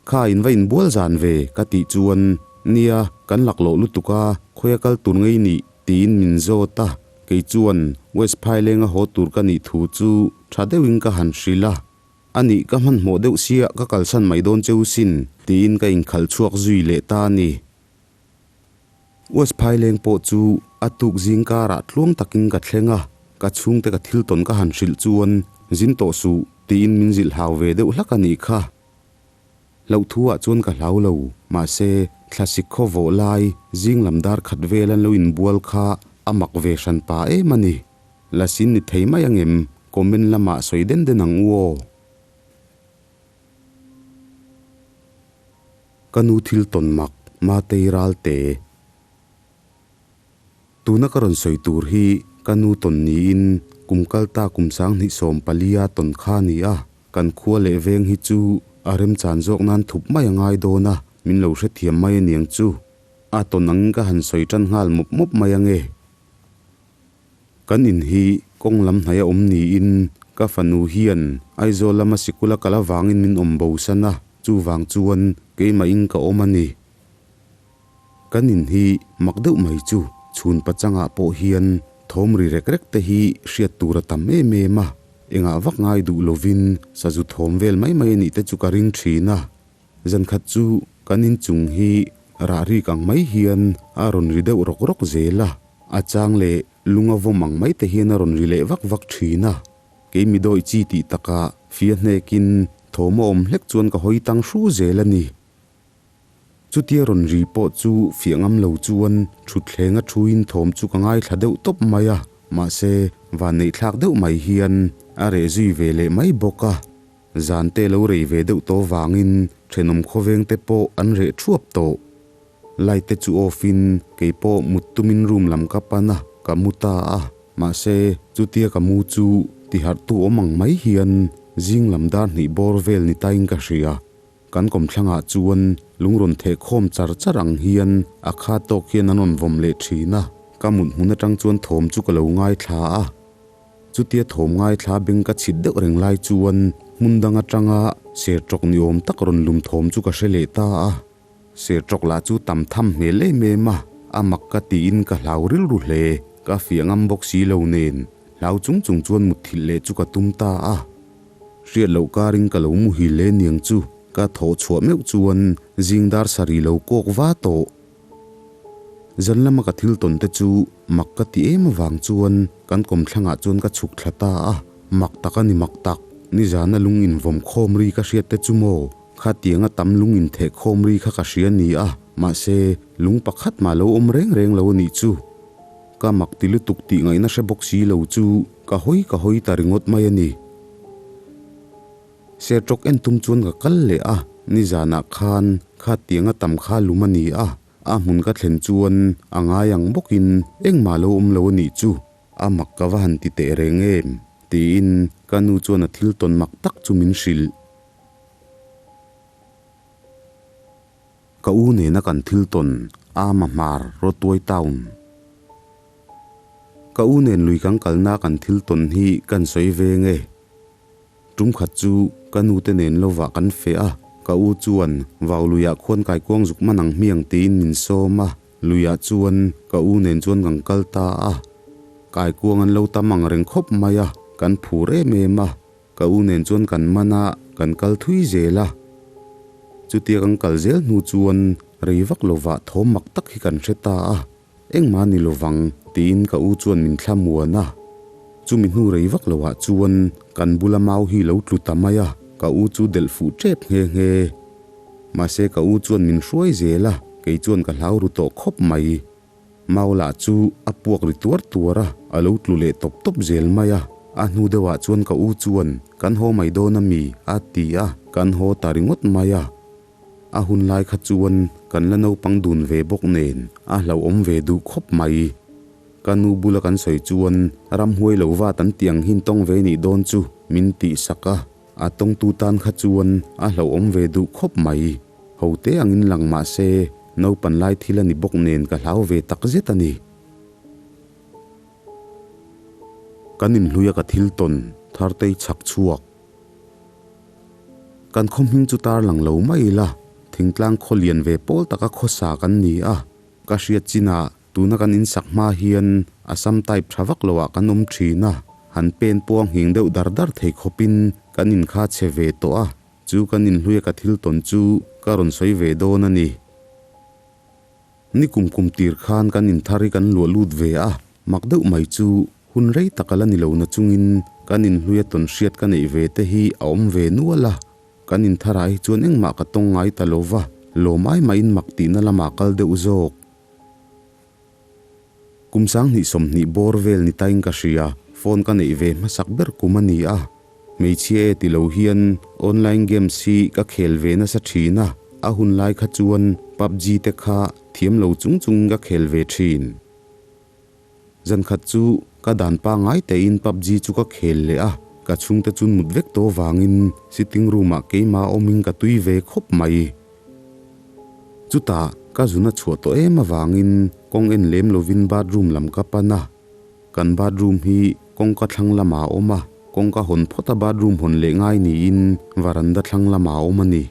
B: Kha in va inbual zan ve, ka tih chuan, Nia, kan laklawh lutuk a, khawia kal tur ngei nih, tiin min zawt a. Kei chuan West Phailenga haw tur ka nih thu chu tha deuhin ka han hrilh a. A nih ka hmanhmawh deuh sia ka kalsan mai dawn cheu sin, tiin ka inkhalh chhuak zui leh ta a ni. West Phaileng pawh chu a tuk zing karah tluang takin ka thleng a, ka chhungte ka thil tawn ka han hrilh chuan zin tawh suh tiin min zilh hau ve deuh hlak a nih kha. Hlauh ah chuan ka hlau lo, mahse thlasik khaw vawh lai zing lam dar khat vel an lo inbual kha a mak ve hran pa em a ni. Lasin ni thei mai angem? Comment lamah sawi den den ang u aw. Ka nu thil tawn mak, Matei Ralte. Tuna ka rawn sawi tur hi ka nu tawn niin kum kalta kum sanghnih sawm palia tawn kha a ni a. Kan khua leh veng hi chu a remchan zawk nan thup mai a ngai dawn a, min lo hrethiam mai aniang chu. A tawn angin ka han sawi tan nghal mawp mawp mai ange. Kan in hi kawng lam hnaih a awm niin ka fanu hian Aizawl lama sikul a kal avangin min awm bo san a, chuvang chuan keimah in ka awm a ni. Kan in hi mak deuh mai chu chhun pachangah pawh hian thawm ri rek rek te hi hriat tur a tam em em a, engah vak ngai duh lovin sazu thawm vel mai mai a nih te chu ka ring thin a. Zankhat chu kan inchung hi rah rik ang mai hian a rawn ri deuh rawk rawk zel a. A chang leh lung a vawm ang mai te hian a rawn ri leh vak vak thin a. Kei mi dawih chi tih takah fia hnekin thawm a awm hlek chuan ka hawi tang hru zel a ni. Chutia rawn ri pawh chu fiah ngam lo chuan thutthleng a thuin thawm chu ka ngaithla deuh tawp mai a, mahse vanneihthlak deuh mai hian a reh zui ve leh mai bawk a. Zan te lo rei ve deuh tawh vangin thenawm khawveng te pawh an reh thuap tawh. Light te chu off in kei pawh mut tumin room lam ka pan a, ka mu ta a. Mahse, chutia ka mu chu tiharhtu awm ang mai hian zing lam dar hnih bawr vel ni tain ka hria. Kan kawmthlangah chuan lung rawn theh khawm char char ang hian a kha tawk hian an rawn vawm leh thin a. Ka mut hmun atang chuan thawm chu ka lo ngaithla a. Chutia thawm ngaithla beng ka chhit deuh reng lai chuan hmun dang atanga ser tawk ni awm tak rawn lum thawm chu ka hre leh ta a. Serṭawk lah chu tam tham hmel em em a, a mak ka tiin ka hlau rilru hle, ka fiah ngam bawk si lo nen, hlau chung chung chuan mutthilh leh chu ka tum ta a. Hriat loh karin ka lo muhil hle niang chu, ka thawh chhuah meuh chuan zing dar sarih lo kawk va tawh. Zan lama ka thil tawn te chu mak ka ti em avang chuan kan kawmthlangah chuan ka chhuk thla ta a, mak tak a ni mak tak, nizana lung invawm khawm ri ka hriat te chu maw? Khatianga tam lung intheh khawm ri kha ka hria ni a, mahse lung pakhat mah lo awm reng reng lo a nih chu. Ka mak ti lutuk tih ngaihna hre bawk si lo chu ka hawi ka hawi ta ringawt mai a ni. Serṭawk en tum chuan ka kal leh a, nizanah khan khatianga tam kha lum a ni a, a hmun ka thlen chuan a ngai ang bawkin engmah lo awm lo a nih chu, a mak ka va han ti teh reng em? tiin ka nu chuan a thil tawn mak tak chu min hrilh. Ka u nena kan thil tawn Ama Hmar Rawtuai Town. Ka u nen lui kan kalna kan thil tawn hi kan sawi veng e. Tum khat chu ka nu te nen lovah kan feh a, ka u chuan vau luiah khuan kaikuang zuk man ang hmiang tiin min sawm a, luiah chuan ka u nen chuan kan kal ta a. Kaikuang an lo tam ang reng khawp mai a, kan phur em em a. Ka u nen chuan kan man a, kan kal thui zel a. Chutia kan kal zel hnu chuan rei vak lovah thawm mak tak hi kan hre ta a, engmah ni lovang tiin ka u chuan min thla muan a. Chumi hnu rei vak lovah chuan kan bula mau hi lo tlu ta mai a, ka u chu delh fuh tep nghe nghe. Mahse ka u chuan min hruai zel a, kei chuan ka hlau ru tawh khawp mai. Mau lah chu a puak ri tuar tuar a, a lo tlu leh tawp tawp zel mai a. A hnu deuhah chuan ka u chuan, Kan haw mai dawn a mi? a ti a, kan haw ta ringawt mai a. A hun lai kha chuan kan la naupang dun ve bawk nen a hlauhawm ve duh khawp mai. Ka nu bula kan sawi chuan ramhuai lo vat an tih ang hin tawng ve nih dawn chu min tih sak a, a tawngtu tan kha chuan a hlauhawm ve duh khawp mai. Hote angin lang mah se Naupan lai thil a ni bawk nen ka hlau ve tak zet a ni. Kan inhluia ka thil tawn Thartei chhak chhuak. Kan khaw hming chu tar lang lo mai ila, thingtlang khaw lian ve pawl taka khawsa kan ni a. Ka hriat chinah tuna kan insak hma hian Assam type tha vak loah kan awm thin a, han pen pawh a nghing deuh dar dar thei khawpin kan inkha chhe ve tawh a. Chu kan inhluia ka thil tawn chu ka rawn sawi ve dawn a ni. Ni kum kum tir khan kan inthar hi kan luah lut ve a, mak deuh mai chu hun rei tak a la ni lo na chungin kan inhluia tawn hriat ka neih ve te hi a awm ve nual a. Kan intharah hi chuan engmah ka tawng ngai ta lo va, lawm ai mahin mak tihna lamah kal deuh zawk. Kum 2020 bawr vel ni tain ka hria, phone ka neih ve hmasak ber kum a ni a. Hmeichhia e ti lo hian online games hi ka khel ve nasa thin a, a hun lai kha chuan PUBG te kha thiam lo chung chungin ka khel ve thin. Zan khat chu ka dan pangai tein PUBG chu ka khel leh a, ka chhungte chun mut vek tawh vangin sitting room ah keimah awmin ka tui ve khawp mai. Chutah ka zun a chhuah tawh em avangin kawng en lem lovin bathroom lam ka pan a. Kan bathroom hi kawngka thlang lamah a awm a, kawngka hawn phawt a bathroom hawn leh ngai niin varanda thlang lamah a awm a ni.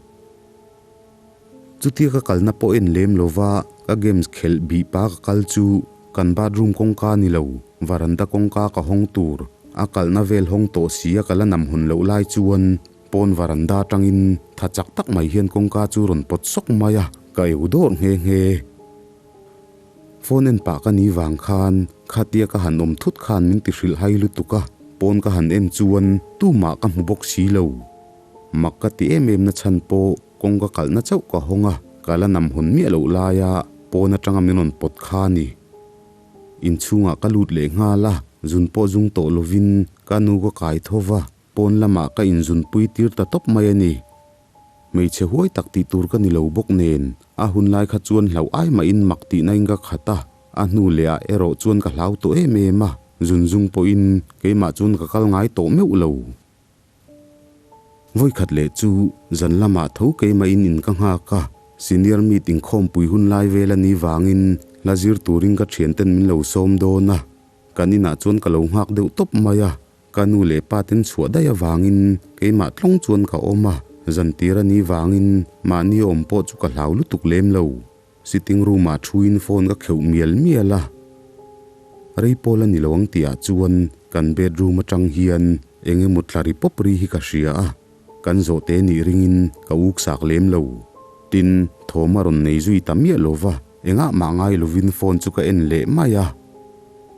B: Chutia ka kalna pawh en lem lova ka games khelh bih pa ka kal chu kan bathroom kawngka ni lo, varanda kawngka ka hawng tur a kalna vel hawng tawh si a ka la nam hawn loh lai chuan Pawn varanda atangin tha chak tak mai hian kawngka chu rawn pawt sawk mai a, ka eu dawr nghe nghe. Phone en pah ka ni vang khan khatia ka han awm thut khan min ti hrilh hai lutuk a, pawn ka han en chuan tumah ka hmu bawk si lo. Mak ka ti em em na chhan pawh kawngka kalhna chauh ka hawng a, ka la nam hawn miah loh laia pawn atanga min rawn pawt kha a ni. Inchhungah ka lut leh nghal a, zun pawh zung tawh lovin ka nu ka kai tho va. Pawn lamah ka inzunpui tir ta tawp mai a ni. Hmeichhe huai tak tih tur ka ni lo bawk nen, a hun lai kha chuan hlauh ai mahin mak tihna in ka khat a, a hnu leh ah erawh chuan ka hlau tawh em em a, zunzung pawhin keimah chuan ka kal ngai tawh meuh lo. Vawikhat leh chu zan lamah tho keimahin in ka nghak a, senior meet inkhawmpui hun lai vel a nih vangin hla zir turin ka thianten min lo sawm dawn a, kan inah chuan ka lo nghak deuh tawp mai a. Ka nu leh pa ten chhuah daih avangin keimah tlawng chuan ka awm a, zantir a nih vangin mahni awm pawh chu ka hlau lutuk lem lo. Sitting room ah thuin phone ka kheuh mial mial a. Rei pawl a ni lo ang tih ah chuan kan bedroom atang hian eng emaw tla ri pawp ri hi ka hria a, kan zawhte nih ringin ka uk sak lem lo. Tin, thawm a rawn nei zui ta miah lo va. Engah mah ngai lovin phone chu ka en leh mai a.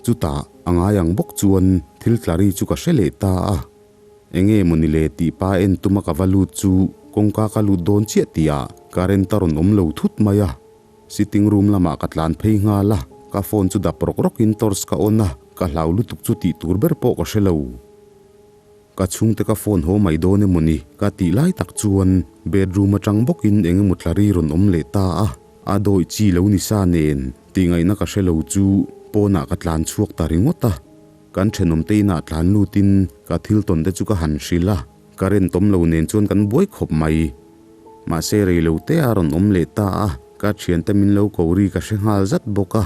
B: Chutah a ngai ang bawk chuan thil tla ri chu ka hre leh ta a. Enge mawni le tih pa en tuma ka va lut chu kawngka ka lut dawn chiah tihah current a rawn awm lo thut mai a. Sitting room lamah ka tlan phei nghal a, ka phone chu dap rawk rawkin torch ka on a, ka hlau lutuk chu tih tur ber pawh ka hre lo. Ka chhungte ka phone haw mai dawn emaw ni ka tih lai tak chuan bedroom atang bawkin eng emaw tla ri rawn awm leh ta a, a dawih chi lo ni sa nen tih ngaihna ka hre lo chu pawnah ka tlan chhuak ta ringawt a. Kan thenawmte inah tlan lutin ka thil tawn te chu ka han hrilh a, current awm lo nen chuan kan buai khawp mai. Mahse rei lo te a rawn awm leh ta a, ka thiante min lo ko ri ka hre nghal zat bawk a.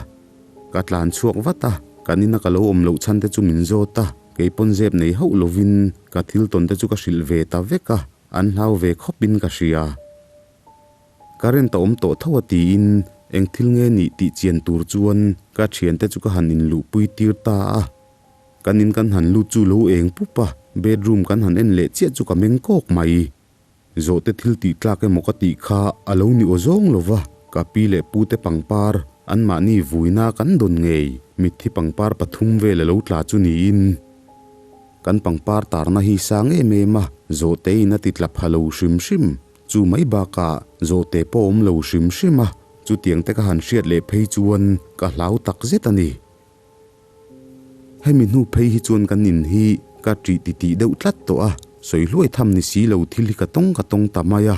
B: Ka tlan chhuak vat a, kan ina ka lo awm loh chhan te chu min zawt a, kei pawn zep nei hauh lovin ka thil tawn te chu ka hrilh ve ta vek a, an hlau ve khawpin ka hria. Current a awm tawh tho a tiin eng thil nge nih tih chian tur chuan ka thiante chu ka han inluhpui tir ta a. Kan in kan han lut chu lo eng pup a, bedroom kan han en leh chiah chu ka meng kawk mai. Zawhte thil tih tlak emaw ka tih kha a lo ni aw zawng lo va, ka pi leh pute pangpar anmahni vuina kan dawn ngei mitthi pangpar pathum vel a lo tla chu niin. Kan pangpar tarna hi sang em em a, zawhte in a ti tla pha lo hrim hrim. Chu mai bakah zawhte pawh awm lo hrim hrim a, chutiang te ka han hriat leh phei chuan ka hlau tak zet a ni. Hemi hnu phei hi chuan kan in hi ka ṭih titih deuh tlat tawh a, sawi hluai tham ni si lo thil hi ka tawng ka tawng ta mai a.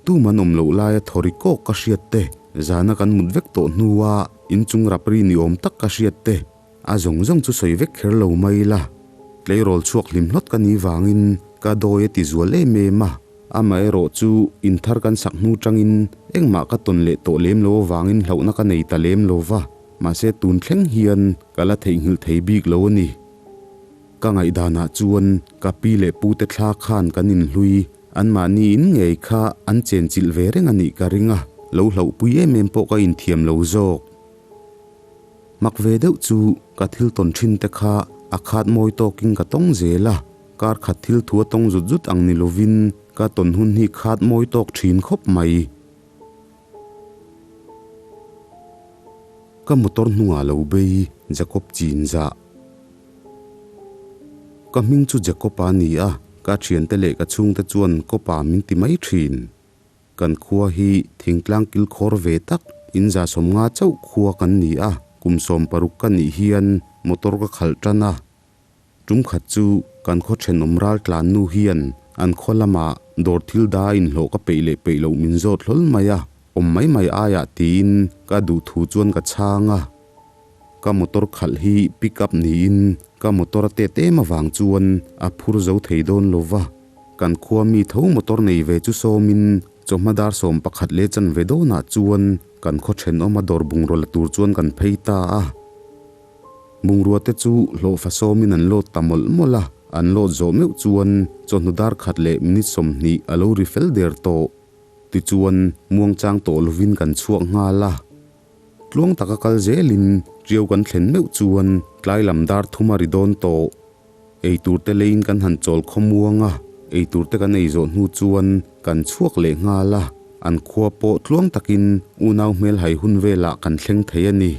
B: Tum an awm loh laia thawri kawk ka hriat te, zana kan mut vek tawh hnua inchung rap ri ni awm tak ka hriat te, a zawng zawng chu sawi vek kher lo mai ila. Tleirawl chhuak hlim hlawt ka nih vangin ka dawi a ti zual em em a. Amaherawh chu inthar kan sak hnu tangin engmah ka tawn leh tawh lem lo avangin hlauhna ka nei ta lem lo va, mahse tun thleng hian ka la theihnghilh thei bik lo a ni. Ka ngaihdanah chuan ka pi leh pute thla khan kan inhlui, anmahni in ngei kha an chenchilh ve reng a nih ka ring a, lo hlauhpui em em pawh ka inthiam lo zawk. Mak ve deuh chu ka thil tawn thin te kha a khat mawi tawkin ka tawng zel a, kar khat thil thu a tawng zut zut ang ni lovin ka tawn hun hi khat mawi tawk thin khawp mai. Ka motor hnungah lo bei Jacob chin zah. Ka hming chu Jacob a ni a, ka thiante leh ka chhungte chuan Kopa min ti mai thin. Kan khua hi thingtlang kilkhawr ve tak, in za sawmnga chauh khua kan ni a, kum 60 ka nih hian motor ka khalh tan a. Tum khat chu kan khaw thenawm ral tlan nu hian an khaw lamah dawr thil da inhlawh ka peih leh peih loh min zawt hlawl mai a, awm mai mai aiah tiin ka duh thu chuan ka chhang a. Ka motor khalh hi pick up niin ka motor a tet em avang chuan a phur zo thei dawn lo va. Kan khua mi tho motor nei ve chu sawmin chawhma dar 11 leh chanve dawnah chuan kan khaw thenawma dawr bungraw la tur chuan kan phei ta a. Bungrua te chu hlawhfa sawmin an load ta mawlh mawlh a, an load zawh meuh chuan chawhnu dar khat leh minute 20 a lo ri fel der tawh. Tichuan muangchang tawh lovin kan chhuak nghal a. Tluang taka kal zelin ṭiau kan thlen meuh chuan tlai lam dar thum a ri dawn tawh. Ei tur te leiin kan han chawl khawmuang a, ei tur te kan ei zawh hnu chuan kan chhuak leh nghal a, an khua pawh tluang takin unau hmel hai hun velah kan thleng thei a ni.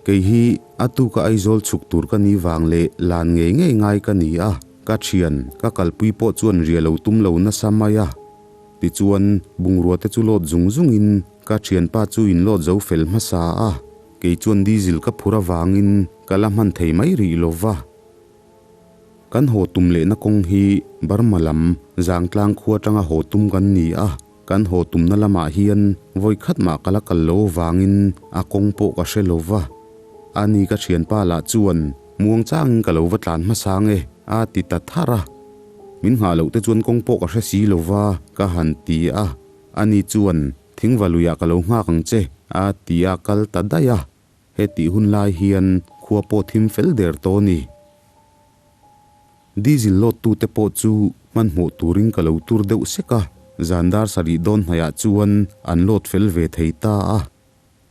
B: Kei hi a tuka Aizawl chhuk tur ka ni vang leh lan ngei ngei ngai ka ni a, ka thian ka kalpui pawh chuan ria lo tum lo nasa mai a. Tichuan bungrua te chu lawt zung zungin ka thianpa chu in lawt zo fel hmasa a. Kei chuan diesel ka phur avangin ka la hman thei mai rih lo va. Kan haw tum lehna kawng hi Burma lam Zangtlang khua atanga haw tum kan ni a, kan haw tumna lamah hian vawi khat mah ka la kal lo avangin a kawng pawh ka hre lo va. Ani ka thianpa lah chuan muang changin ka lo va tlan hmasa nge a ti ta thar a. Min nghah loh te chuan kawng pawh ka hre si lo va ka han ti a, ani chuan Thingvaluiah ka lo nghak ang che, a ti a kal ta daih a. Hetih hun lai hian khua pawh thim fel der tawh a ni. Diesel load tute pawh chu hmanhmawh turin ka lo tur deuh sek a, zan dar sarih dawn hnaiah chuan an load fel ve thei ta a.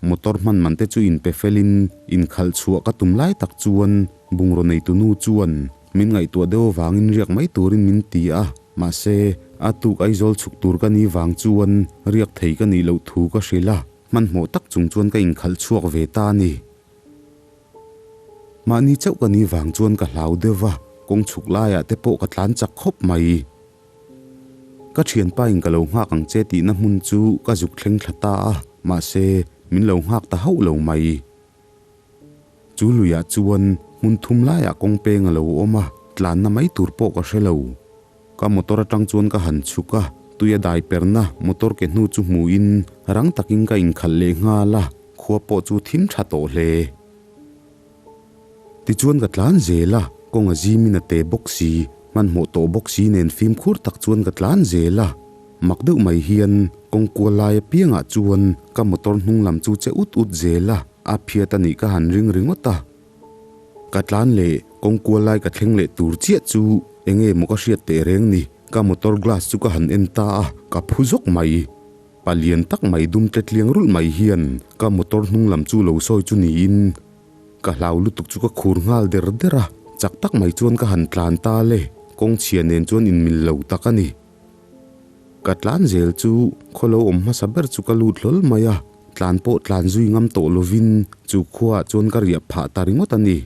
B: Motor hman man te chu inpe felin inkhalh chhuah ka tum lai tak chuan bungraw neitu nu chuan min ngaihtuah deuh avangin riak mai turin min ti a, mahse a tuk Aizawl chhuk tur ka nih vang chuan riak thei ka nih loh thu ka hrilh a. Hmanhmawh tak chung chuan ka inkhalh chhuak ve ta a ni. Mahni chauh ka nih vang chuan ka hlau deuh va, kawng chhuk laiah te pawh ka tlan chak khawp mai. Ka thianpa in ka lo nghak ang che tihna hmun chu ka zuk thleng thla ta a, mahse min lo nghak ta hauh lo mai. Chu luiah chuan hmun thum laiah kawng peng a lo awm a, tlanna mai tur pawh ka hre lo. Ka motor atang chuan ka han chhuk a, tui a dai perna motor ke hnu chu hmuhin rang takin ka inkhalh leh nghal a, khua pawh chu thim tha tawh hle. Tichuan ka tlan zel a, kawng a zimin a te bawk si, hmanhmawh tawh bawk si nen fimkhur tak chuan ka tlan zel a. Mak deuh mai hian kawng kual lai apiangah chuan ka motor hnung lam chu che ut ut zel a, a phiat a nih ka han ring ringawt a. Ka tlan leh kawng kual lai ka thleng leh tur chiah chu enge maw ka hriat teh reng ni, ka motor glass chu ka han en ta a, ka phu zawk mai. Palian tak mai dum tletliang rulh mai hian ka motor hnung lam chu lo sawi chu niin, Ka hlau lutuk chu ka khur nghal der der a, chak tak mai chuan ka han tlan ta le, kawng chhia nen chuan inmil lo tak a ni. Ka tlan zel chu khaw lo awm hmasa ber chu ka lut hlawl mai a, tlan pawh tlan zui ngam tawh lovin chu khuaah chuan ka riah phah ta ringawt a ni.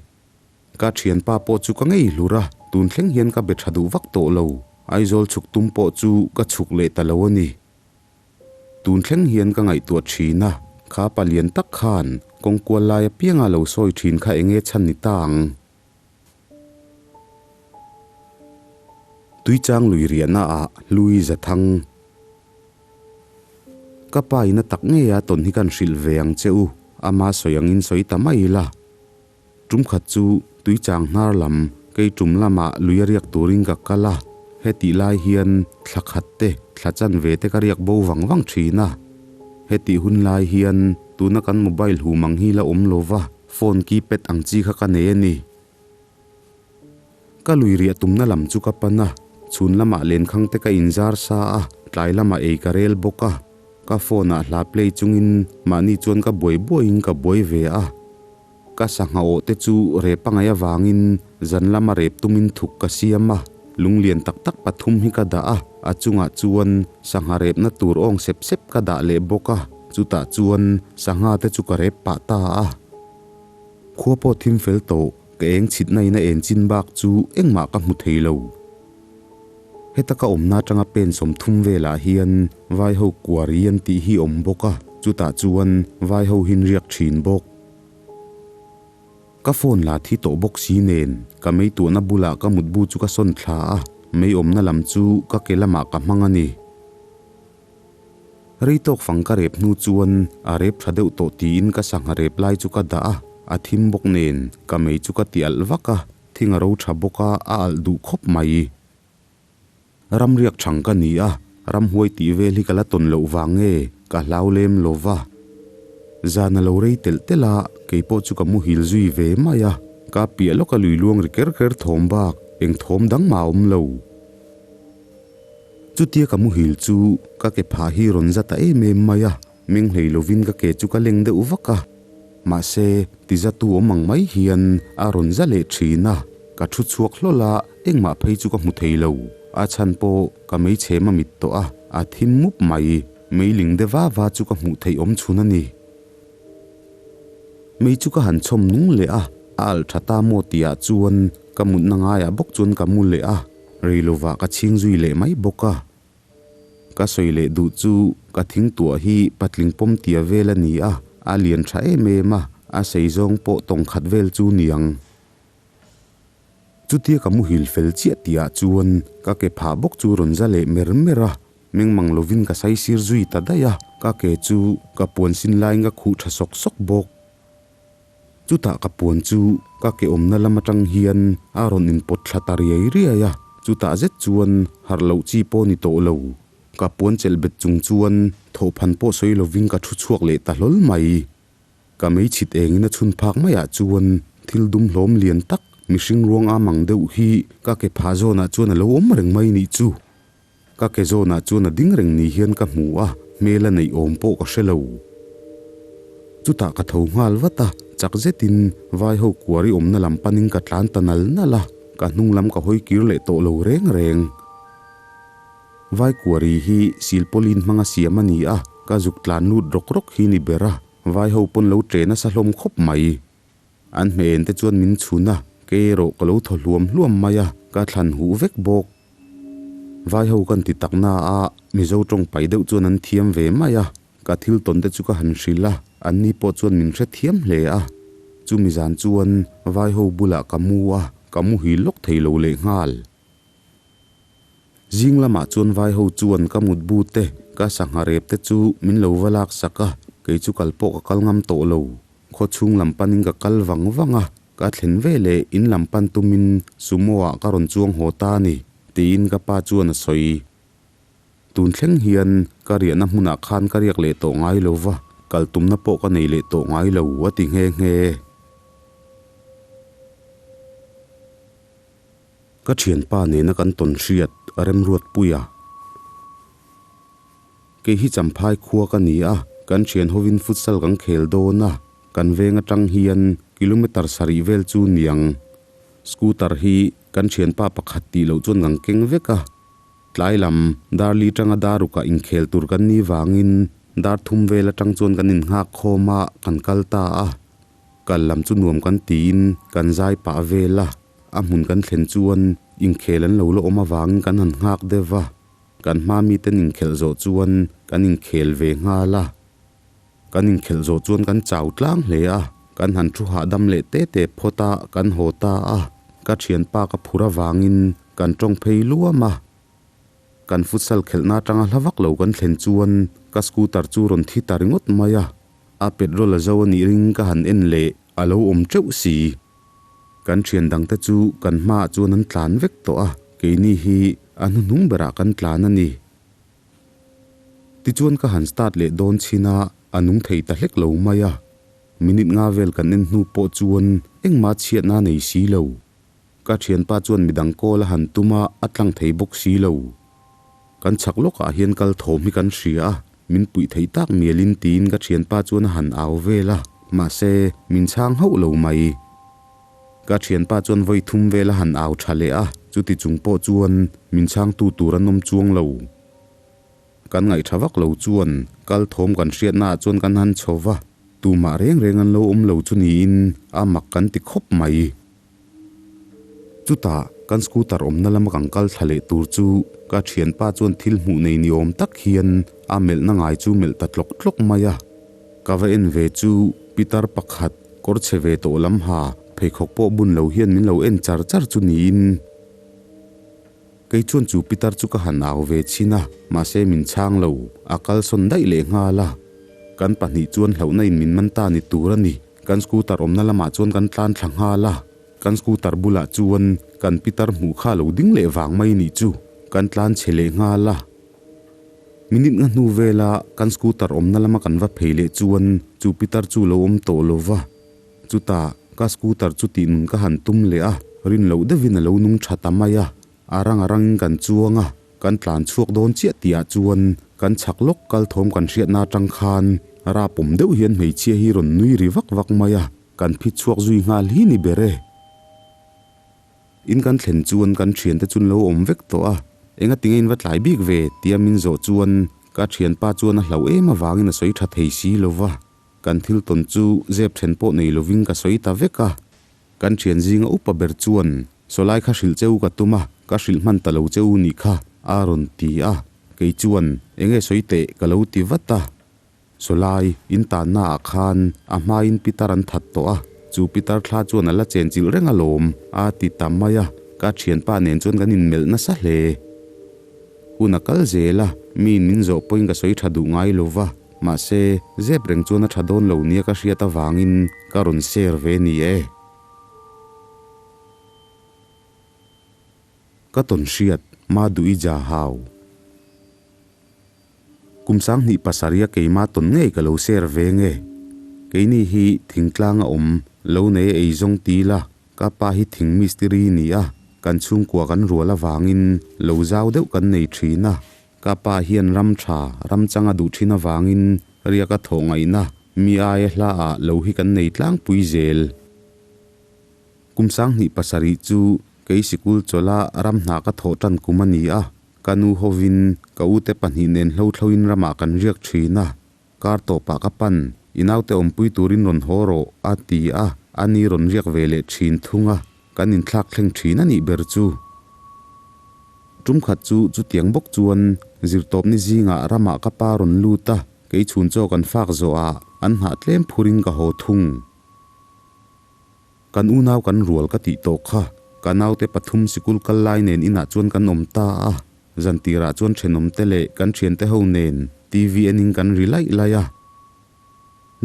B: Ka thianpa pawh chu ka ngei hlur a, tun thleng hian ka be tha duh vak tawh lo, Aizawl chhuk tum pawh chu ka chhuk leh ta lo a ni. Tun thleng hian ka ngaihtuah thin a, kha palian tak khan kawng kual lai apianga lo sawi thin kha enge chhan ni ta ang? Tuichang lui riahna ah hlui za thang. Ka pa in a tak ngei a tawn hi kan hrilh ve ang che u, ama sawi angin sawi ta mai ila. Tum khat chu Tuichang hnar lam kei tum lamah lui a riak turin ka kal a, hetih lai hian thla khat te, thla chanve te ka riak bo vang vang thin a. Hetih hun lai hian tuna kan mobile hum ang hi la awm lo va, phone keypad ang chi kha ka nei a ni. Ka lui riah tumna lam chu ka pan a, chhun lamah lenkhang te ka inzar sa a, tlai lamah ei ka rel bawk a. Ka phone ah hla play chungin mahni chuan ka buai buaiin ka buai ve a. Ka sangha awh te chu rep a ngaih avangin zan lama rep tumin thuk ka siam a, lunglian tak tak pathum hi ka dah a, a chungah chuan sangha repna tur awng sep sep ka dah leh bawk a, chutah chuan sangha te chu ka rep pah ta a. Khua pawh thim fel tawh, ka eng chhitna in a en chin bak chu engmah ka hmu thei lo. Heta ka awmna atanga pen 30 velah hian vai ho kuari an tih hi awm bawk a, chutah chuan vai ho hin riak thin bawk. Ka phone la thi tawh bawk si nen ka mei tuahna bulah ka mutbu chu ka sawn thla a, mei awmna lam chu ka ke lamah ka hmang a ni. Rei tawk fang ka rep hnu chuan a rep tha deuh tawh tiin ka sangha rep lai chu ka dah a, a thim bawk nen ka mei chu ka ti alh vak a, thing a ro tha bawk a, a alh duh khawp mai. Ramriak chhang ka ni a, ramhuai tih vel hi ka la tawn loh vang nge ka hlau lem lo va. Zan a lo rei telh telh a, kei pawh chu ka muhil zui ve mai a, ka piah lawka lui luang ri ker ker thawm bak eng thawm dang mah a awm lo. Chutia ka muhil chu ka ke phah hi rawn za ta em em mai a, meng hlei lovin ka ke chu ka leng deuh vak a. Mahse, tizatu awm ang mai hian a rawn za leh thin a, ka thu chhuak hlawl a, engmah phei chu ka hmu thei lo. A chhan pawh ka meichhem a mit tawh a, a thim mup mai. Meiling de va va chu ka hmuh theih awm chhun a ni. Mei chu ka han chhawm nung leh a, a alh tha ta maw tihah chuan ka mutna ngaiah bawk chuan ka mu leh a, rei lovah ka chhing zui leh mai bawk a. Ka sawi leh duh chu ka thing tuah hi patling pawm tia vel a ni a, a lian tha em em a, a sei zawng pawh tawng khat vel chu niang. Chutia ka muhil fel chiah tihah chuan ka ke phah bawk chu rawn za leh mer mer a, mengmang lovin ka saisir zui ta daih a, ka ke chu ka puan sin laiin ka khuh tha sawk sawk bawk. Chutah ka puan chu ka ke awmna lam atang hian a rawn inpawt thla ta riai riai a, chutah zet chuan harh loh chi pawh ni tawh lo. Ka puan chelh bet chung chuan thawhphan pawh sawi lovin ka thu chhuak leh ta hlawl mai. Ka meichhit engin a chhun phak maiah chuan thil dum hlawm lian tak mihring ruang am ang deuh hi ka ke phah zawnah chuan a lo awm reng mai nih chu. Ka ke zawnah chuan a ding reng ni hian ka hmu a, hmel a neih awm pawh ka hre lo. Chutah ka tho nghal vat a, chak zetin vai ho kuari awmna lam panin ka tlan ta nal nal a, ka hnung lam ka hawi kir leh tawh lo reng reng. Vai kuari hi silpawlin hmanga siam a ni a. Ka zuk tlan lut rawk rawk hi ni ber a, vai ho pawn lo ṭe nasa hlawm khawp mai. An hmeh te chuan min chhun a, kei erawh ka lo thaw hluam hluam mai a, ka thlan huh vek bawk. Vai ho kan ti tak na a, Mizo tawng pai deuh chuan an thiam ve mai a, ka thil tawn te chu ka han hrilh a, an ni pawh chuan min hrethiam hle a. Chumi zan chuan vai ho bulah ka mu a, ka muhil lawk thei lo lehnghal. Zing lamah chuan vai ho chuan ka mutbu te, ka sangha rep te chu min lo va lak sak a, kei chu kal pawh ka kal ngam tawh lo. Khaw chhung lam panin ka kal vang vang a, ka thlen ve leh in lam pan tumin sumo ah ka rawn chuang haw ta a ni, tiin ka pa chuan a sawi. Tun thleng hian ka riahna hmunah khan ka riak leh tawh ngai lo va, kal tumna pawh ka nei leh tawh ngai lo, a ti nghe nghe. Ka thianpa nena kan tawn hriat Remruatpuia. Kei hi Champhai khua ka ni a, kan thian hovin futsal kan khel dawn a, kan veng atang hian kilometer sarih vel chu niang. Scooter hi kan thianpa pakhat tih loh chuan kan keng vek a. Tlai lam dar li tanga dar rukah inkhel tur kan ni vangin dar thum vel atang chuan kan innghak khawm a, kan kal ta a. Kal lam chu nuam kan tiin kan zai pah vel a. A hmun kan thlen chuan inkhel an lo la awm avangin kan han nghak deuh va, kan hma miten inkhelh zawh chuan kan inkhel ve nghal a. Kan inkhelh zawh chuan kan chau tlang hle a, kan han thu hahdam leh te te phawt a, kan haw ta a. Ka thianpa ka phur avangin kan tawng phei luam a. Kan futsal khelhna atanga hla vak lo kan thlen chuan ka scooter chu rawn thi ta ringawt mai a, a petrol a zo a nih ring ka han en leh a lo awm teuh si. Kan thian dangte chu kan hmaah chuan an tlan vek tawh a, keini hi a hnuhnung berah kan tlan a ni. Tichuan ka han start leh dawn chhin a, a nung thei ta hlek lo mai a. Minute nga vel kan en hnu pawh chuan engmah chhiatna a nei si lo. Ka thianpa chuan midang call a han tum a, a tlang thei bawk si lo. Kan chhak lawkah hian kal thawm hi kan hria a, min puih theih tak mialin tiin ka thianpa chuan a han au vel a, mahse, min chhang hauh lo mai. Ka thianpa chuan vawi thum vel a han au tha leh a, chuti chung pawh chuan min chhangtu tur an awm chuang lo. Kan ngaih tha vak lo chuan kal thawm kan hriatnaah chuan kan han chho va, tumah reng reng an lo awm lo chu niin a mak kan ti khawp mai. Chutah kan scooter awmna lama kan kal thla leh tur chu ka thianpa chuan thil hmuh nei ni awm tak hian a melhna ngai chu melh ta tlawk tlawk mai a. Ka va en ve chu pitar pakhat kawr chhe ve tawh lam ha pheikhawk pawh bun lo hian min lo en char char chu niin. Kei chuan chu pitar chu ka han au ve chhin a, mahse min chhang lo, a kalsawn daih leh nghal a. Kan pahnih chuan hlauhna in min man ta ni tur a ni. Kan scooter awmna lamah chuan kan tlan thla nghal a, kan scooter bulah chuan kan pitar hmuh kha lo ding leh vang mai nih chu kan tlan chhe leh nghal a. Minute nga hnu vela kan scooter awmna lama kan va phei leh chuan chu pitar chu lo awm tawh lo va, chutah ka scooter chu tih nun ka han tum leh a, rin loh deuhin a lo nung tha ta mai a, a rang a rangin kan chuang a. Kan tlan chhuak dawn chiah tihah chuan kan chhak lawk kal thawm kan hriatna atang khan rapawm deuh hian hmeichhia hi rawn nui ri vak vak mai a, kan phit chhuak zui nghal hi ni ber e. In kan thlen chuan kan thiante chu an lo awm vek tawh a, enga tinge in va tlai bik ve tia min zawh chuan ka thianpa chuan a hlauh em avangin a sawi tha thei si lo va, kan thil tawn chu zep then pawh nei lovin ka sawi ta vek a. Kan thian zinga upa ber chuan, Sawlai kha hrilh che u ka tum a, ka hrilh hman ta lo che u nih kha, a rawn ti a. Kei chuan, Enge sawi teh, ka lo ti vat a. Sawlai, in tanna ah khan a hmain pitar an that tawh a, chu pitar thla chuan a la chenchilh reng alawm, a ti ta mai a. Ka thianpa nen chuan kan inmelh nasa hle. Hun a kal zel a, miin min zawh pawhin ka sawi tha duh ngai lo va. Mahse, zep reng chuan a tha dawn lo nia ka hriat avangin ka rawn share ve ni e. Ka tawn hriat ma duh i ja hau. Kum sanghnih pasarih a keima tawn ngei ka lo share ve nge. Keini hi thingtlang a awm lo nei a eizawng ti la, ka pa hi thing mistiri ni a, kan chhungkua kan rual avangin lo zau deuh kan nei thin a. Ka pa hian ram tha, ram chang a duh thin avangin riak a thawh ngaihna mi aia hla ah lo hi kan nei tlangpui zel. Kum 27 chu kei sikul chawlh a ram hna ka thawh tan kum a ni a, ka nu hovin ka ute pahnih nen hlo thloin ramah kan riak thin a. Kar tawpah ka pan, i naute awmpui turin rawn haw rawh, a ti a, a ni rawn riak ve leh thin thung a, kan inthlak thleng thin a nih ber chu. Tum khat chu chutiang bawk chuan zirtawpni zingah ramah ka pa rawn lut a, kei chhun chaw kan fak zawhah an hnah tlem phurin ka haw thung. Kan unau kan rual ka tih tawh kha, ka naute pathum sikul kal lai nen inah chuan kan awm ta a, zantirah chuan thenawmte leh kan thiante ho nen TV enin kan ri laih laih a.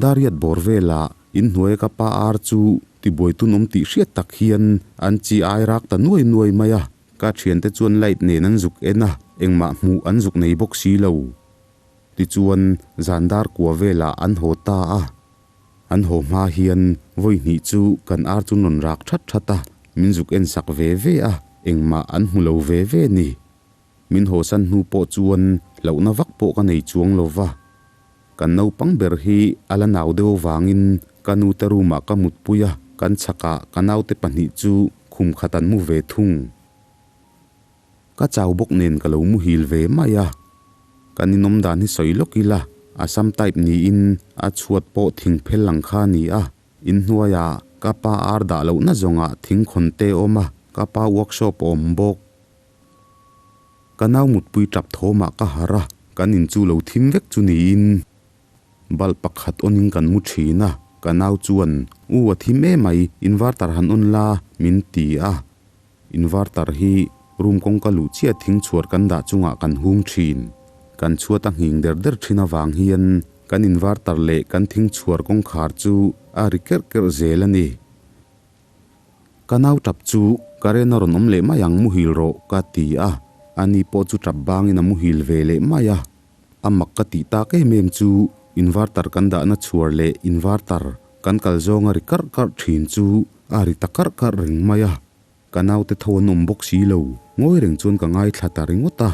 B: Dariat bawr velah inhnuaia ka pa ar chu tibuaitun awm tih hriat tak hian an chi ai rak ta nuai nuai mai a, ka thiante chuan light nen an zuk en a, engmah hmuh an zuk nei bawk si lo. Tichuan zan dar kua velah an haw ta a. An haw hma hian vawi hnih chu kan ar chu rawn rak that that a, min zuk en sak ve ve a, engmah an hmu lo ve ve ni. Min hawsan hnu pawh chuan hlauhna vak pawh ka nei chuang lo va. Kan naupang ber hi a la nau deuh avangin ka nute room ah ka mutpui a, kan chhakah ka naute pahnih chu khum khat an mu ve thung. Ka chau bawk nen ka lo muhil ve mai a, kan inawm dan hi sawi lawk ila, Assam type niin a chhuat pawh thing phel ang kha a ni a, inhnuaiah ka pa ar dah lohna zawngah thing khawn te a awm a, ka pa workshop a awm bawk. Ka nau mutpui tap thawmah ka harh a, kan in chu lo thim vek chu niin Bulb pakhat on in kan mu thin a, ka nau chuan, U a thim emai, inverter han on la, min ti a. Inverter hi room kawngka luh chiah thing chhuar kan dah chungah kan hung thin. Kan chhuat a nghing der der thin avang hian kan inverter leh kan thing chhuar kawngkhar chu a ri kerh kerh zel a ni. Ka nau tap chu current a rawn awm leh mai ang muhil rawh ka ti a, ani pawh chu tap bangin a muhil ve leh mai a. A mak ka tih tak em em chu inverter kan dahna chhuar leh inverter kan kal zawnga ri karh karh thin chu a ri ta karh karh reng mai a. Ka naute tho an awm bawk si lo, ngawi reng chuan ka ngaithla ta ringawt a.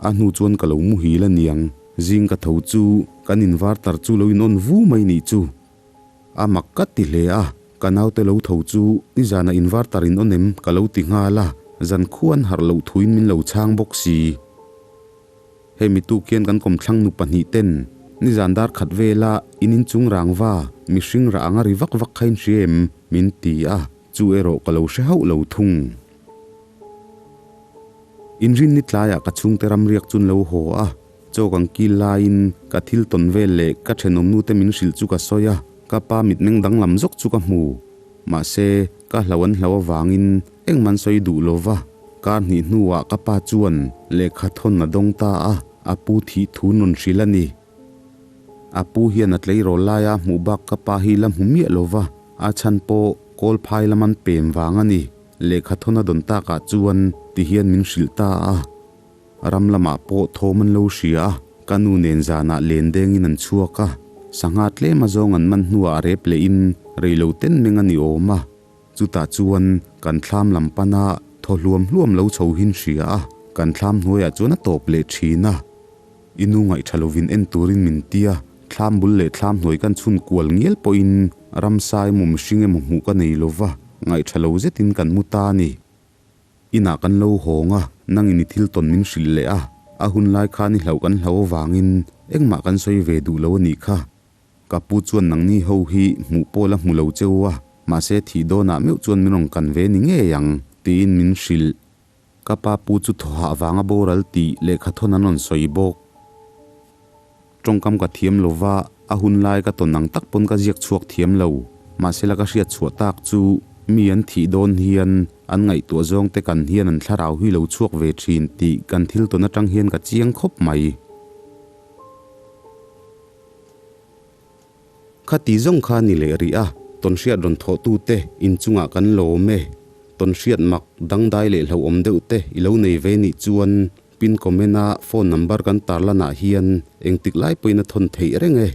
B: A hnu chuan ka lo muhil a niang, zing ka tho chu kan inverter chu lo in on vu mai nih chu. A mak ka ti hle a, ka naute lo tho chu nizanah inverter in on em ka lo ti nghal a, zan khuan harh loh thuin min lo chhang bawk si. Hemi tuk hian kan kawmthlang nu pahnih ten nizan dar khat vela in inchung rangva mihring rah anga ri vak vak kha in hria em? min ti a, chu erawh ka lo hre hauh lo thung. Inrinni tlaiah ka chhungte ramriak chun lo haw a, chaw kan kil laiin ka thil tawn vel leh ka thenawm nute min hrilh chu ka sawi a, ka pa mitmeng danglam zawk chu ka hmu. Mahse, ka hlau an hlau avangin Engman sawi duh lo va, kar hnih hnuah ka pa chuan lehkha thawn a dawng ta a, a pu thih thu nawn hrilh a ni. A pu hian a tleirawl laia hmuh bak ka pa hi la hmu miah lo va, a chhan pawh kawl phai lam an pem vang a ni. Lehkha thawn a dawn takah chuan ti hian min hrilh ta a. Ram lamah pawh thawm an lo hria a, ka nu nen zanah len dengin an chhuak a, sangha tlem azawng an man hnuah a rep lehin reilo ten meng a ni awm a. Chutah chuan kan thlam lam pana thaw hluam hluam lo chho hin hria a, kan thlam hnuaiah chuan a tawp leh thin a. I nu ngaihṭha lovin en turin min ti a, thlam bul leh thlam hnuai kan chhun kual ngial pawhin ramsa emaw mihring emaw hmuh ka nei lova, ngaihṭha lo zetin kan mu ta a ni. Inah kan lo hawng a, nangin i thil tawn min hrilh leh a, a hun lai khan i hlauh kan hlau avangin engmah kan sawi ve duh lo a nih kha. Ka pu chuan nangni ho hi hmuh pawh la hmu lo che u a, mahse thih dawnah meuh chuan min rawn kan ve ni ngei ang, tiin min hrilh. Ka pa pu chu thawhah vanga boral tih lehkha thawn an rawn sawi bawk. Tawngkam ka thiam lo va, a hun lai ka tawn ang tak pawn ka ziak chhuak thiam lo. Mahse la ka hriat chhuah tak chu mi an thih dawn hian an ngaihtuah zawng te kan hian an thlarau hi lo chhuak ve thin tih kan thil tawn atang hian ka chiang khawp mai. Khati zawng kha ni leh rih a, tawnhriat rawn thawhtute inchungah kan lawm e. Tawnhriat mak dangdai leh hlauhawm deuh te i lo nei ve nih chuan pin comment a phone number kan tarlanah hian engtik lai pawhin a thawn theih reng e.